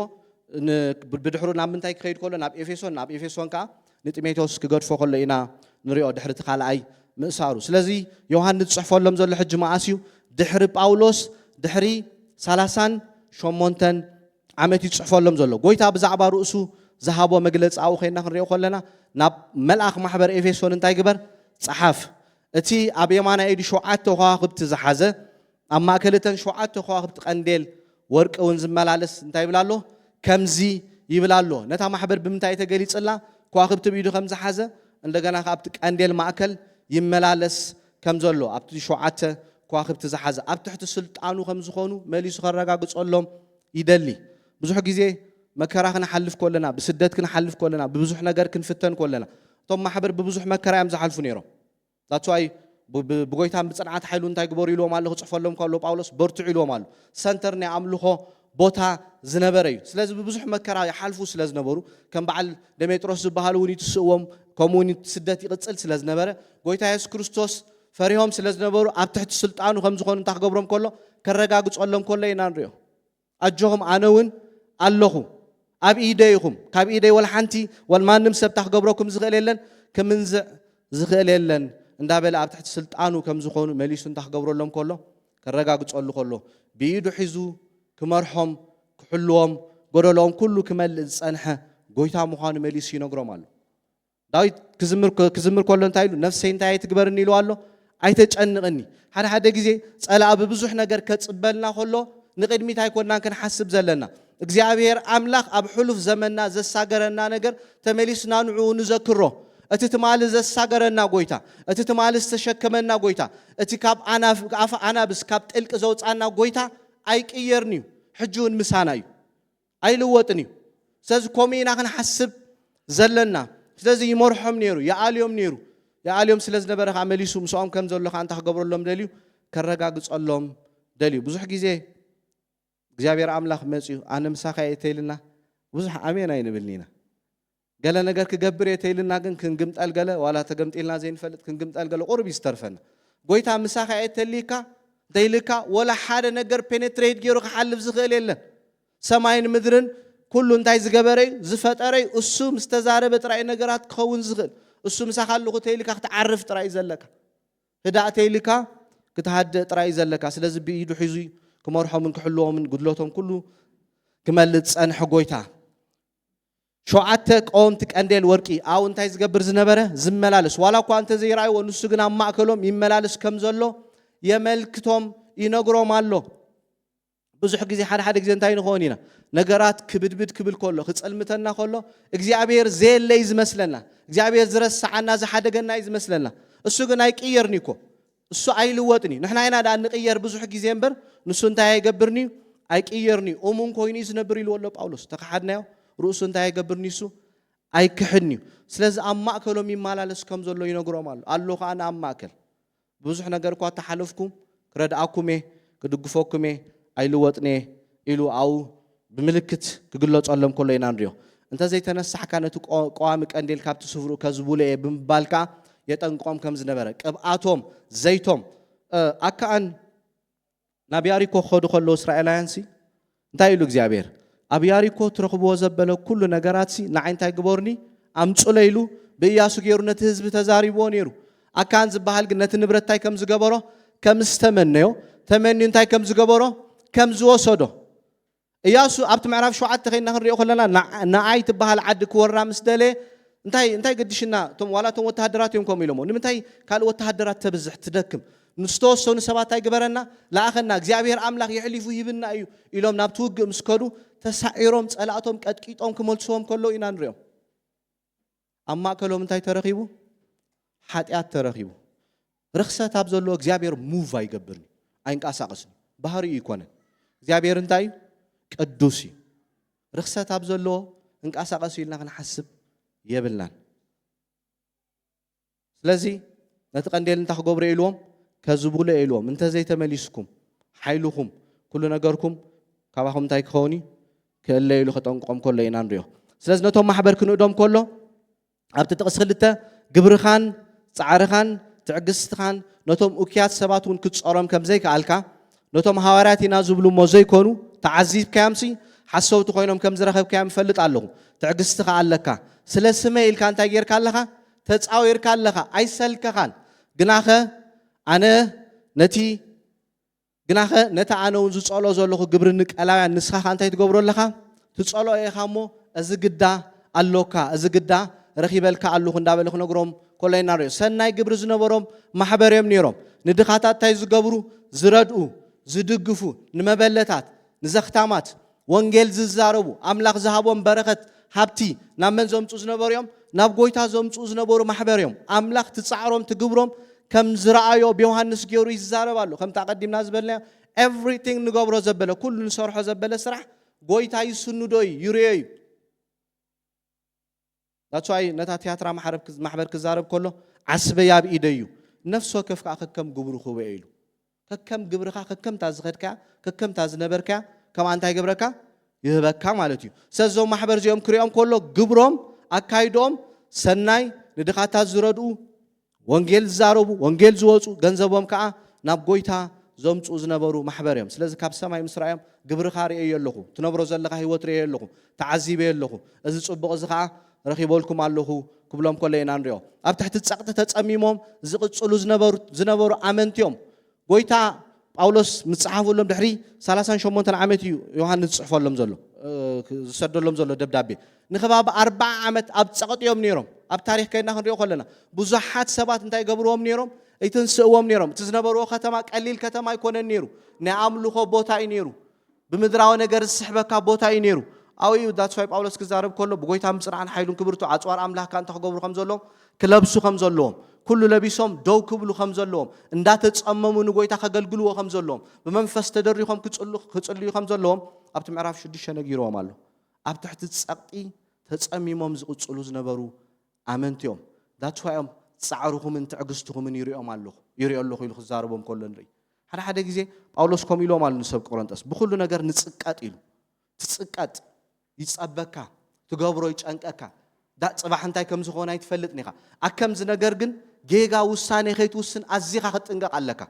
ብድሕሩ ናብ ምንታይ ክኸይድ ከሎ ናብ ኤፌሶን ናብ ኤፌሶን ከዓ ንጢሞቴዎስ ክገድፎ ከሎ ኢና ንሪኦ ድሕሪ እቲ ካልኣይ ምእሳሩ ስለዚ ዮሃንስ ዝፅሕፈሎም ዘሎ ሕጂ መኣስ እዩ ድሕሪ ጳውሎስ ድሕሪ ሰላሳን ሸሞንተን ዓመት እዩ ዝፅሕፈሎም ዘሎ ጎይታ ብዛዕባ ርእሱ ዝሃቦ መግለፂ ኣብኡ ኮይና ክንሪኦ ከለና ናብ መልኣኽ ማሕበር ኤፌሶን እንታይ ግበር ፀሓፍ እቲ ኣብ የማናይ ኢዱ ሸውዓተ ከዋክብቲ ዝሓዘ ኣብ ማእከል እተን ሸውዓተ ከዋክብቲ ቀንዴል ወርቂ እውን ዝመላለስ እንታይ ይብል ኣሎ ከምዚ ይብል ኣሎ ነታ ማሕበር ብምንታይ ተገሊፅላ ከዋክብቲ ብኢዱ ከም ዝሓዘ እንደገና ከ ኣብቲ ቀንዴል ማእከል ይመላለስ ከም ዘሎ ኣብቲ ሸውዓተ ከዋክብቲ ዝሓዘ ኣብ ትሕቲ ስልጣኑ ከም ዝኾኑ መሊሱ ከረጋግፀሎም ይደሊ ብዙሕ ግዜ መከራ ክንሓልፍ ከለና ብስደት ክንሓልፍ ከለና ብብዙሕ ነገር ክንፍተን ከለና እቶም ማሕበር ብብዙሕ መከራ እዮም ዝሓልፉ ነይሮም That's why ብጎይታን ብፅንዓት ሓይሉ እንታይ ግበሩ ኢልዎም ኣሎ ክፅሕፈሎም ከሎ ጳውሎስ በርትዑ ኢልዎም ኣሎ ሰንተር ናይ ኣምልኾ ቦታ ዝነበረ እዩ ስለዚ ብብዙሕ መከራ ይሓልፉ ስለ ዝነበሩ ከም በዓል ደሜጥሮስ ዝበሃሉ እውን ይትስእዎም ከምኡ እውን ስደት ይቕፅል ስለ ዝነበረ ጎይታ የሱስ ክርስቶስ ፈሪሆም ስለ ዝነበሩ ኣብ ትሕቲ ስልጣኑ ከም ዝኾኑ እንታይ ክገብሮም ከሎ ከረጋግፀሎም ከሎ ኢና ንሪኦ ኣጆኹም ኣነ እውን ኣለኹ ኣብ ኢደይ ኢኹም ካብ ኢደይ ወላ ሓንቲ ወል ማንም ሰብ ታክገብረኩም ዝኽእል የለን ክምንዝዕ ዝኽእል የለን እንዳበለ ኣብ ትሕቲ ስልጣኑ ከም ዝኾኑ መሊሱ እንታ ክገብረሎም ከሎ፣ ከረጋግጸሉ ከሎ፣ ብኢዱ ሒዙ ክመርሖም፣ ክሕልዎም፣ ጎደሎም ኩሉ ክመልእ ዝጸንሐ ጎይታ ምዃኑ መሊሱ ይነግሮም ኣሎ። ዳዊት ክዝምር ከ-፣ ክዝምር ከሎ እንታይ ኢሉ? "ነፍሰይ እንታይ ኣይትግበርኒ?" ኢሉ ኣሎ። "ኣይተጨንቕኒ።" ሓደ ሓደ ግዜ ጸላኢ ብብዙሕ ነገር ከጽበልና ከሎ ንቕድሚት ኣይኮናን ክንሓስብ ዘለና። እግዚኣብሔር ኣምላኽ ኣብ ሕሉፍ ዘመንና ዘሳገረና ነገር ተመሊስና ንዕኡ ንዘክሮ። እቲ ትማሊ ዘሳገረና ጎይታ፣ እቲ ትማሊ ዝተሸከመና ጎይታ፣ እቲ ካብ ኣናፍ-፣ ኣፍ ኣናብስ ካብ ጥልቂ ዘውጻና ጎይታ ኣይቅየርን እዩ። ሕጂ እውን ምሳና እዩ። ኣይልወጥን እዩ። ስለዚ ከምኡ ኢና ክንሓስብ ዘለና። ስለዚ ይመርሖም ነይሩ፣ ይኣልዮም ነይሩ። ይኣልዮም ስለ ዝነበረ ከዓ መሊሱ ምስኦም ከም ዘሎ ከዓ እንታይ ክገብረሎም ደልዩ? ከረጋግጸሎም ደልዩ። ብዙሕ ግዜ እግዚኣብሔር ኣምላኽ መጺኡ ኣነ ምሳኻ እየ ተይልና ብዙሕ ኣሜን ኣይንብልን ኢና። ገለ ነገር ክገብር እየ ተይልና ግን ክንግምጠል ገለ፣ ዋላ ተገምጢልና ዘይንፈልጥ ክንግምጠል ገለ ቁሩብ እዩ ዝተርፈና። ጎይታ ምሳኻ እየ ተልይካ፣ እንተይልካ ወላ ሓደ ነገር ፔኔትሬት ገይሩ ክሓልፍ ዝኽእል የለን። ሰማይን ምድርን ኩሉ እንታይ ዝገበረ እዩ? ዝፈጠረ እዩ። እሱ ምስ ተዛረበ ጥራይ ነገራት ክኸውን ዝኽእል። እሱ ምሳኻ ኣለኹ ተይልካ ክትዓርፍ ጥራይ እዩ ዘለካ። ህዳእ ተይልካ ክትሃድእ ጥራይ እዩ ዘለካ። ስለዚ ብኢዱ ሒዙ ክመርሖምን ክሕልዎምን ጉድለቶም ኩሉ ክመልእ ዝጸንሐ ጎይታ። ሸውዓተ ቀወምቲ ቀንዴል ወርቂ ኣብኡ እንታይ ዝገብር ዝነበረ? ዝመላለስ። ዋላ እኳ እንተ ዘይረኣይዎ፣ ንሱ ግን ኣብ ማእከሎም ይመላለስ ከም ዘሎ የመልክቶም፣ ይነግሮም ኣሎ። ብዙሕ ግዜ፣ ሓደ ሓደ ግዜ እንታይ ንኸውን ኢና? ነገራት ክብድብድ ክብል ከሎ፣ ክጸልምተና ከሎ፣ እግዚኣብሔር ዘየለይ ዝመስለና፣ እግዚኣብሔር ዝረስዓና፣ ዝሓደገና እዩ ዝመስለና። እሱ ግን ኣይቅየርን እዩ እኮ። እሱ ኣይልወጥን እዩ። ንሕና ኢና ደኣ ንቕየር ብዙሕ ግዜ እምበር፣ ንሱ እንታይ ኣይገብርን እዩ? ኣይቅየርን እዩ። እሙን ኮይኑ እዩ ዝነብር ኢልዎ ኣሎ ጳውሎስ። ተኸሓድናዮ፣ ርእሱ እንታይ ኣይገብርን እዩ? እሱ ኣይክሕድን እዩ። ስለዚ ኣብ ማእከሎም ይመላለስ ከም ዘሎ ይነግሮም ኣሎ። ኣሎ ከኣ ኣብ ማእከል። ብዙሕ ነገር እኳ ተሓለፍኩም፣ ክረድኣኩም እየ፣ ክድግፈኩም እየ፣ ኣይልወጥን እየ ኢሉ ኣብኡ ብምልክት ክግለጸሎም ከሎ ኢና ንሪኦ። እንተ ዘይተነሳሕካ ነቲ ቀ-፣ ቀዋሚ ቀንዴል ካብቲ ስፍርኡ ከዝብሎ እየ ብምባል ከኣ የጠንቅቖም ከም ዝነበረ፣ ቅብኣቶም፣ ዘይቶም፣ እ፣ ኣከኣን ናብ ያሪኮ ክኸዱ ከለዉ እስራኤላውያንሲ እንታይ ኢሉ እግዚኣብሔር? ኣብ ያሪኮ ትረኽብዎ ዘበለ ኩሉ ነገራትሲ ንዓይ እንታይ ግበሩኒ? ኣምጹለይ ኢሉ ብእያሱ ገይሩ ነቲ ህዝቢ ተዛሪብዎ ነይሩ። ኣካን ዝበሃል ግን ነቲ ንብረት እንታይ ከም ዝገበሮ? ከም ዝተመነዮ፣ ተመንዩ እንታይ ከም ዝገበሮ? ከም ዝወሰዶ። እያሱ ኣብቲ ምዕራፍ ሸውዓተ ኸይድና ክንሪኦ ከለና፣ ንዓ-፣ ንዓይ ትበሃል ዓዲ ክወራ ምስ ደለየ፣ እንታይ፣ እንታይ ገዲሽና? እቶም፣ ዋላ እቶም ወተሃደራት እዮም ከምኡ ኢሎሞ። ንምንታይ ካልእ ወተሃደራት ተብዝሕ፣ ትደክም? ንዝተወሰኑ ሰባት እንታይ ግበረና? ለኣኸና። እግዚኣብሔር ኣምላኽ የሕሊፉ ይህብና እዩ ኢሎም ናብቲ ውግእ ምስ ከዱ፣ ተሳዒሮም፣ ጸላእቶም ቀጥቂጦም ክመልስዎም ከለዉ ኢና ንሪኦም። ኣብ ማእከሎም እንታይ ተረኺቡ? ሓጢኣት ተረኺቡ። ርኽሰት ኣብ ዘለዎ እግዚኣብሔር ሙቭ ኣይገብርን እዩ፣ ኣይንቀሳቐስን እዩ። ባህሪኡ ኣይኮነን። እግዚኣብሔር እንታይ እዩ? ቅዱስ እዩ። ርኽሰት ኣብ ዘለዎ እንቀሳቐስ እዩ ኢልና ክንሓስብ የብልናን። ስለዚ ነቲ ቀንዴል እንታይ ክገብሩ እየ ኢልዎም? ከዝብሎ እየ ኢልዎም። እንተ ዘይተመሊስኩም፣ ሓይልኹም፣ ኩሉ ነገርኩም ካባኹም እንታይ ክኸውን እዩ? ክእለ ኢሉ ከጠንቅቖም ከሎ ኢና ንሪኦ። ስለዚ ነቶም ማሕበር ክንእዶም ከሎ፣ ኣብቲ ጥቕሲ ክልተ፣ ግብርኻን ጻዕርኻን ትዕግስትኻን ነቶም እኩያት ሰባት እውን ክትጾሮም ከም ዘይከኣልካ፣ ነቶም ሃዋርያት ኢና ዝብሉ እሞ ዘይኮኑ ተዓዚብካዮምሲ፣ ሓሰውቲ ኮይኖም ከም ዝረኸብካዮም እፈልጥ ኣለኹ። ትዕግስቲ ከኣ ኣለካ። ስለ ስመይ ኢልካ እንታይ ጌርካ ኣለኻ? ተጻዊርካ ኣለኻ። ኣይሰልከኻን። ግናኸ ኣነ ነቲ፣ ግናኸ ነቲ ኣነ እውን ዝጸሎ ዘለኹ ግብሪ ንቀላውያን ንስኻ ከኣ እንታይ ትገብሮ ኣለኻ? ትጸልኦ ኢኻ እሞ፣ እዚ ግዳ ኣሎካ፣ እዚ ግዳ ረኺበልካ ኣለኹ እንዳበለ ክነግሮም ከሎ ኢና ንሪኦ። ሰናይ ግብሪ ዝነበሮም ማሕበር እዮም ነይሮም። ንድኻታት እንታይ ዝገብሩ? ዝረድኡ፣ ዝድግፉ፣ ንመበለታት፣ ንዘኽታማት፣ ወንጌል ዝዛረቡ፣ ኣምላኽ ዝሃቦም በረኸት፣ ሃብቲ ናብ መን ዘምጽኡ ዝነበሩ እዮም? ናብ ጎይታ ዘምጽኡ ዝነበሩ ማሕበር እዮም። ኣምላኽ ትጻዕሮም፣ ትግብሮም ከም ዝረኣዮ ብዮሃንስ ገይሩ ይዛረብ ኣሎ። ከምቲ ኣቐዲምና ዝበልናዮ፣ ኤቭሪቲንግ ንገብሮ ዘበለ፣ ኩሉ ንሰርሖ ዘበለ ስራሕ ጎይታ ይስንዶ እዩ፣ ይርእዮ እዩ። That's why ነታ ትያትራ ማሕረብ ክዝ-፣ ማሕበር ክዛረብ ከሎ፣ ዓስበይ ኣብ ኢደይ እዩ፣ ነፍሲ ወከፍ ከኣ ከከም ግብሩ ክህቦ እየ ኢሉ። ከከም ግብርኻ፣ ከከምታ ዝኸድካያ፣ ከከምታ ዝነበርካያ፣ ከምኣ እንታይ ይገብረካ? ይህበካ ማለት እዩ። ስለዚ እዞም ማሕበር እዚኦም ክሪኦም ከሎ፣ ግብሮም፣ ኣካይዶም ሰናይ፣ ንድኻታት ዝረድኡ፣ ወንጌል ዝዛረቡ፣ ወንጌል ዝወጹ፣ ገንዘቦም ከኣ ናብ ጎይታ ዘምጽኡ ዝነበሩ ማሕበር እዮም። ስለዚ ካብ ሰማይ ምስ ረኣዮም፣ ግብርኻ ርእየዮ ኣለኹ፣ ትነብሮ ዘለኻ ህይወት ርእየዮ ኣለኹ፣ ተዓዚበዮ ኣለኹ፣ እዚ ጽቡቕ እዚ ከኣ ረኺበልኩም ኣለኹ፣ ክብሎም ከሎ ኢና ንሪኦ። ኣብ ትሕቲ ጸቕጢ ተጸሚሞም ዝቕጽሉ ዝነበሩ ኣመንቲ እዮም። ጎይታ ጳውሎስ ምጽሓፈሎም ድሕሪ ሰላሳን ሸሞንተን ዓመት እዩ ዮሃንስ ዝጽሕፈሎም ዘሎ፣ ዝሰደሎም ዘሎ ደብዳቤ። ንከባቢ ኣርባዓ ዓመት ኣብ ጸቕጢ እዮም ነይሮም። ኣብ ታሪኽ ከይድና ክንሪኦ ከለና ብዙሓት ሰባት እንታይ ገብርዎም ነይሮም? ይትንስእዎም ነይሮም። እቲ ዝነበርዎ ከተማ ቀሊል ከተማ ኣይኮነን ነይሩ። ናይ ኣምልኾ ቦታ እዩ ነይሩ። ብምድራዊ ነገር ዝስሕበካ ቦታ እዩ ነይሩ። ኣብኡ እዩ that's why ጳውሎስ ክዛረብ ከሎ ብጎይታ ምጽናዕን ሓይሉን ክብርቱ ኣጽዋር ኣምላኽካ እንታይ ክገብሩ ከም ዘለዎም፣ ክለብሱ ከም ዘለዎም፣ ኩሉ ለቢሶም ደው ክብሉ ከም ዘለዎም፣ እንዳተጸመሙ ንጎይታ ከገልግልዎ ከም ዘለዎም፣ ብመንፈስ ተደሪኾም ክጽሉ- ክጽልዩ ከም ዘለዎም ኣብቲ ምዕራፍ ሽዱሽተ ነጊርዎም ኣሎ። ኣብ ትሕቲ ጸቕጢ ተጸሚሞም ዝቕጽሉ ዝነበሩ ኣመንቲ እዮም። That's why እዮም ጻዕርኹምን ትዕግስትኹምን ይሪኦም ኣለኹ ይሪኦ ኣለኹ ኢሉ ክዛረቦም ከሎ ንርኢ። ሓደ ሓደ ግዜ ጳውሎስ ከምኡ ኢሎም ኣሉ ንሰብ ቆሮንጦስ፣ ብኹሉ ነገር ንጽቀጥ ኢሉ። ትጽቀጥ፣ ይጸበካ፣ ትገብሮ ይጨንቀካ። ዳ ጽባሕ እንታይ ከም ዝኾነ ኣይትፈልጥን ኢኻ። ኣብ ከምዚ ነገር ግን ጌጋ ውሳኔ ከይትውስን ኣዚኻ ክትጥንቀቕ ኣለካ።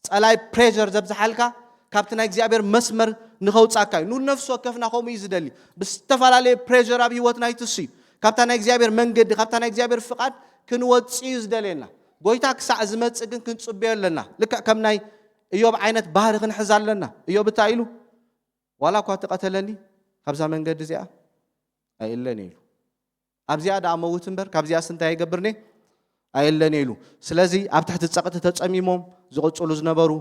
ጸላይ ፕሬሸር ዘብዝሓልካ ካብቲ ናይ እግዚኣብሔር መስመር ንኸውጻካ እዩ። ንነፍሲ ወከፍና ከምኡ እዩ ዝደሊ። ብዝተፈላለየ ፕሬሸር ኣብ ህይወትና ይትሱ እዩ። ካብታ ናይ እግዚኣብሔር መንገዲ፣ ካብታ ናይ እግዚኣብሔር ፍቓድ ክንወጽእ እዩ ዝደልየና። ጎይታ ክሳዕ ዝመጽእ ግን ክንጽበዮ ኣለና። ልክዕ ከም ናይ እዮብ ዓይነት ባህሪ ክንሕዝ ኣለና። እዮብ እንታይ ኢሉ? ዋላ እኳ ትቐተለኒ ካብዛ መንገዲ እዚኣ ኣይእለን ኢሉ። ኣብዚኣ ደኣ መውት እምበር ካብዚኣስ እንታይ ኣይገብርኒ ኣይእለን ኢሉ። ስለዚ ኣብ ትሕቲ ጸቕጢ ተጸሚሞም ዝቕጽሉ ዝነበሩ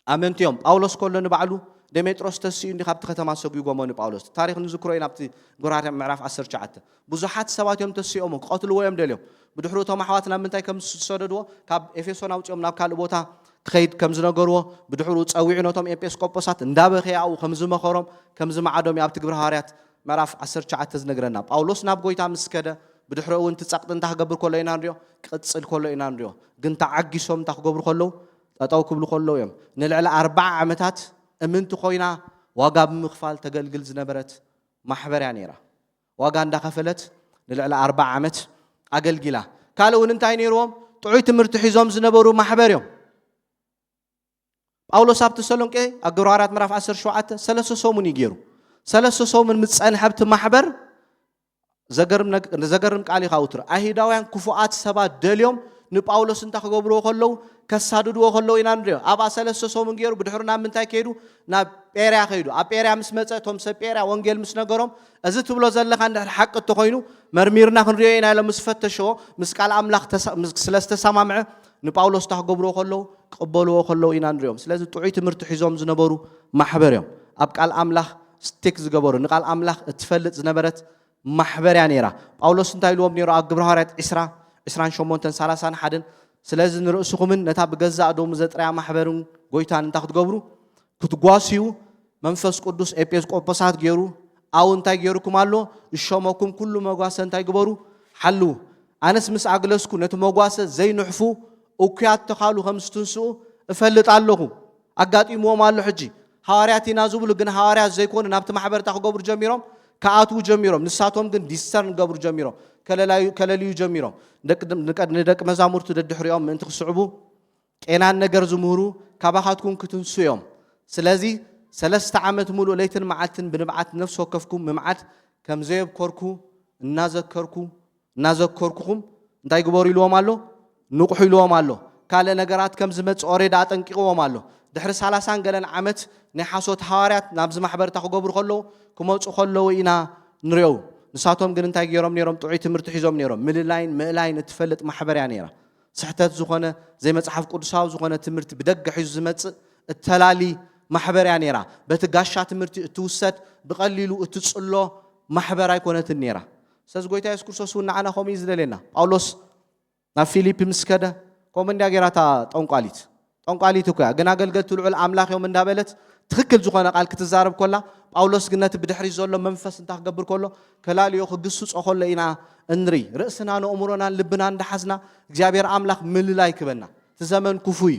ኣመንቲ እዮም። ጳውሎስ ከሎ ንባዕሉ ደሜጥሮስ ተሲኡ እንዲ ካብቲ ከተማ ሰጒጎሞ ንጳውሎስ። ታሪኽ ንዝክሮ ኢና ኣብቲ ጎራርያ ምዕራፍ ዓሰርተ ትሽዓተ። ብዙሓት ሰባት እዮም ተሲኦሞ፣ ክቐትልዎ እዮም ደልዮም። ብድሕሩ እቶም ኣሕዋት ናብ ምንታይ ከም ዝሰደድዎ ካብ ኤፌሶን ኣውጺኦም ናብ ካልእ ቦታ ክኸይድ ከም ዝነገርዎ፣ ብድሕሩ ጸዊዑ ነቶም ኤጲስቆጶሳት እንዳበኸየ ኣብኡ ከም ዝመኸሮም ከም ዝመዓዶም እዩ ኣብቲ ግብረ ሃዋርያት ምዕራፍ ዓሰርተ ትሽዓተ ዝነግረና። ጳውሎስ ናብ ጎይታ ምስ ከደ ብድሕሪኡ እውን እቲ ጸቕጢ እንታይ ክገብር ከሎ ኢና ንሪኦ? ክቕጽል ከሎ ኢና ንሪኦ። ግን ተዓጊሶም እንታይ ክገብሩ ከለዉ? ጠጠው ክብሉ ከለዉ እዮም። ንልዕሊ ኣርባዓ ዓመታት እምንቲ ኮይና ዋጋ ብምኽፋል ተገልግል ዝነበረት ማሕበር እያ ነይራ። ዋጋ እንዳኸፈለት ንልዕሊ ኣርባዓ ዓመት ኣገልጊላ። ካልእ እውን እንታይ ነይርዎም? ጥዑይ ትምህርቲ ሒዞም ዝነበሩ ማሕበር እዮም። ጳውሎስ ኣብ ተሰሎንቄ ኣብ ግብረ ሃዋርያት ምዕራፍ ዓሰርተ ሸውዓተ ሰለስተ ሰሙን እዩ ገይሩ። ሰለስተ ሰሙን ምስ ጸንሐ ኣብቲ ማሕበር ዘገርም ነግ- ዘገርም ቃል እዩ። ካብ ትር ኣይሁዳውያን ክፉኣት ሰባት ደልዮም ንጳውሎስ እንታይ ክገብርዎ ከለዉ፣ ከሳድድዎ ከለዉ ኢና ንሪኦ። ኣብኣ ሰለስተ ሰሙን ገይሩ ብድሕሩ ናብ ምንታይ ከይዱ? ናብ ጴርያ ከይዱ። ኣብ ጴርያ ምስ መጸ እቶም ሰብ ጴርያ ወንጌል ምስ ነገሮም፣ እዚ ትብሎ ዘለኻ እንድሕር ሓቂ እንተኾይኑ መርሚርና ክንሪኦ ኢና ኢሎም ምስ ፈተሽዎ፣ ምስ ቃል ኣምላኽ ተሳ- ምስ- ስለ ዝተሰማምዐ ንጳውሎስ እንታይ ክገብርዎ ከለዉ? ክቕበልዎ ከለዉ ኢና ንሪኦም። ስለዚ ጥዑይ ትምህርቲ ሒዞም ዝነበሩ ማሕበር እዮም። ኣብ ቃል ኣምላኽ ስቲክ ዝገበሩ፣ ንቃል ኣምላኽ እትፈልጥ ዝነበረት ማሕበር እያ ነይራ። ጳውሎስ እንታይ ኢልዎም ነይሩ? ኣብ ግብረ ሃዋርያት ዕስራ፣ ዕስራን ሸሞንተን፣ ሰላሳን ሓደን፣ ስለዚ ንርእስኹምን ነታ ብገዛእ ደሙ ዘጥረያ ማሕበርን ጎይታን እንታይ ክትገብሩ? ክትጓስዩ መንፈስ ቅዱስ ኤጲስቆጶሳት ገይሩ ኣብኡ እንታይ ገይሩኩም ኣሎ? ዝሸመኩም ኩሉ መጓሰ እንታይ ግበሩ? ሓልዉ። ኣነስ ምስ ኣግለስኩ ነቲ መጓሰ ዘይንሕፉ እኩያት ተኻሉ ከም ዝትንስኡ እፈልጥ ኣለኹ። ኣጋጢምዎም ኣሎ። ሕጂ ሃዋርያት ኢና ዝብሉ ግን ሃዋርያት ዘይኮኑ ናብቲ ማሕበር እንታይ ክገብሩ ጀሚሮም? ክኣትዉ ጀሚሮም። ንሳቶም ግን ዲስተርን ክገብሩ ጀሚሮም። ከለላዩ- ከለልዩ ጀሚሮም። ደቂ- ንቀ- ንደቂ መዛሙርቱ ደድሕሪኦም ምእንቲ ክስዕቡ ቄናን ነገር ዝምህሩ ካባኻትኩም ክትንሱ እዮም። ስለዚ ሰለስተ ዓመት ሙሉእ ለይትን መዓልትን ብንብዓት ነፍሲ ወከፍኩም ምምዓት ከም ዘየብከርኩ እናዘከርኩ እናዘከርኩኹም እንታይ ግበሩ ኢልዎም ኣሎ? ንቑሑ ኢልዎም ኣሎ። ካልእ ነገራት ከም ዝመጽእ ኦሬዲ ኣጠንቂቕዎም ኣሎ። ድሕሪ ሰላሳን ገለን ዓመት ናይ ሓሶት ሃዋርያት ናብዚ ማሕበር እንታይ ክገብሩ ከለዉ ክመጹ ከለዉ ኢና ንሪኦ። ንሳቶም ግን እንታይ ገይሮም ነይሮም? ጥዑይ ትምህርቲ ሒዞም ነይሮም። ምልላይን ምእላይን እትፈልጥ ማሕበር እያ ነይራ። ስሕተት ዝኾነ ዘይመጽሓፍ ቅዱሳዊ ዝኾነ ትምህርቲ ብደገ ሒዙ ዝመጽእ እተላሊ ማሕበር እያ ነይራ። በቲ ጋሻ ትምህርቲ እትውሰድ ብቐሊሉ እትጽሎ ማሕበር ኣይኮነትን ነይራ። ስለዚ ጎይታ የሱስ ክርስቶስ እውን ንዓና ከምኡ እዩ ዝደልየና። ጳውሎስ ናብ ፊሊፒ ምስ ከደ ከምኡ እንድያ ገይራ እታ ጠንቋሊት። ጠንቋሊት እኮ እያ፣ ግን ኣገልገልቲ ልዑል ኣምላኽ እዮም እንዳበለት ትኽክል ዝኾነ ቃል ክትዛረብ ኮላ፣ ጳውሎስ ግን ነቲ ብድሕሪት ዘሎ መንፈስ እንታይ ክገብር ከሎ፣ ከላልዮ ክግስጾ ከሎ ኢና እንሪ። ርእስናን ኣእምሮናን ልብናን እንዳሓዝና እግዚኣብሔር ኣምላኽ ምልላይ ክበና። እቲ ዘመን ክፉ እዩ።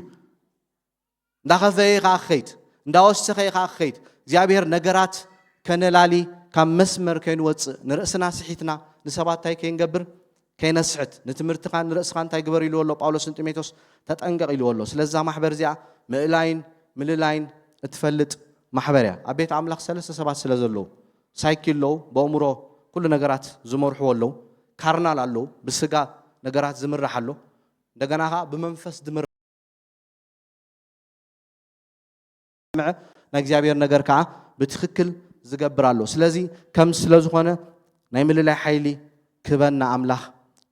እንዳኸፈየ ከኣ ክኸይድ፣ እንዳወሰኸ ከኣ ክኸይድ፣ እግዚኣብሔር ነገራት ከነላሊ ካብ መስመር ከይንወጽእ ንርእስና ስሒትና ንሰባት እንታይ ከይንገብር ከይነስሕት፣ ንትምህርትኻ ንርእስኻ እንታይ ግበር ኢልዎ ኣሎ ጳውሎስ ንጢሞቴዎስ? ተጠንቀቕ ኢልዎ ኣሎ። ስለዛ ማሕበር እዚኣ ምእላይን ምልላይን እትፈልጥ ማሕበር እያ። ኣብ ቤት ኣምላኽ ሰለስተ ሰባት ስለ ዘለዉ ሳይኪ ኣለዉ፣ በእምሮ ኩሉ ነገራት ዝመርሕዎ ኣለዉ። ካርናል ኣለዉ፣ ብስጋ ነገራት ዝምራሕ ኣሎ፣ እንደገና ከዓ ብመንፈስ ዝምራሕ ናይ እግዚኣብሔር ነገር ከዓ ብትኽክል ዝገብር ኣሎ። ስለዚ ከም ስለ ዝኾነ ናይ ምልላይ ሓይሊ ክበና ኣምላኽ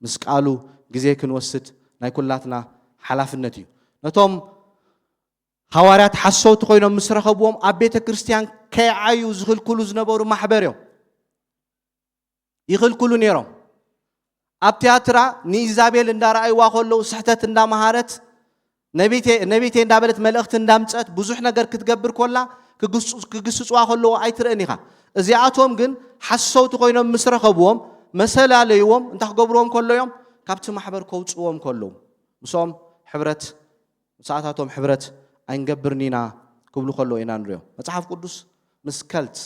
ምስ ቃሉ ግዜ ክንወስድ ናይ ኩላትና ሓላፍነት እዩ። ነቶም ሃዋርያት ሓሰውቲ ኮይኖም ምስ ረኸብዎም ኣብ ቤተ ክርስቲያን ከይዓዩ ዝኽልክሉ ዝነበሩ ማሕበር እዮም። ይኽልክሉ ነይሮም። ኣብ ትያትራ ንኢዛቤል እንዳረኣይዋ ከለዉ ስሕተት እንዳመሃረት ነቢቴ ነቢቴ እንዳበለት መልእኽቲ እንዳምፀት ብዙሕ ነገር ክትገብር ኮላ ክግስፁ- ክግስፅዋ ከለዉ ኣይትርእን ኢኻ። እዚኣቶም ግን ሓሰውቲ ኮይኖም ምስ ረኸብዎም መሰላለይዎም እንታይ ክገብርዎም ከሎ እዮም? ካብቲ ማሕበር ከውፅዎም ከለዉ ምስኦም ሕብረት ምሳኣታቶም ሕብረት ኣይንገብርን ኢና ክብሉ ከለዉ ኢና ንሪኦም። መፅሓፍ ቅዱስ ምስ ከልት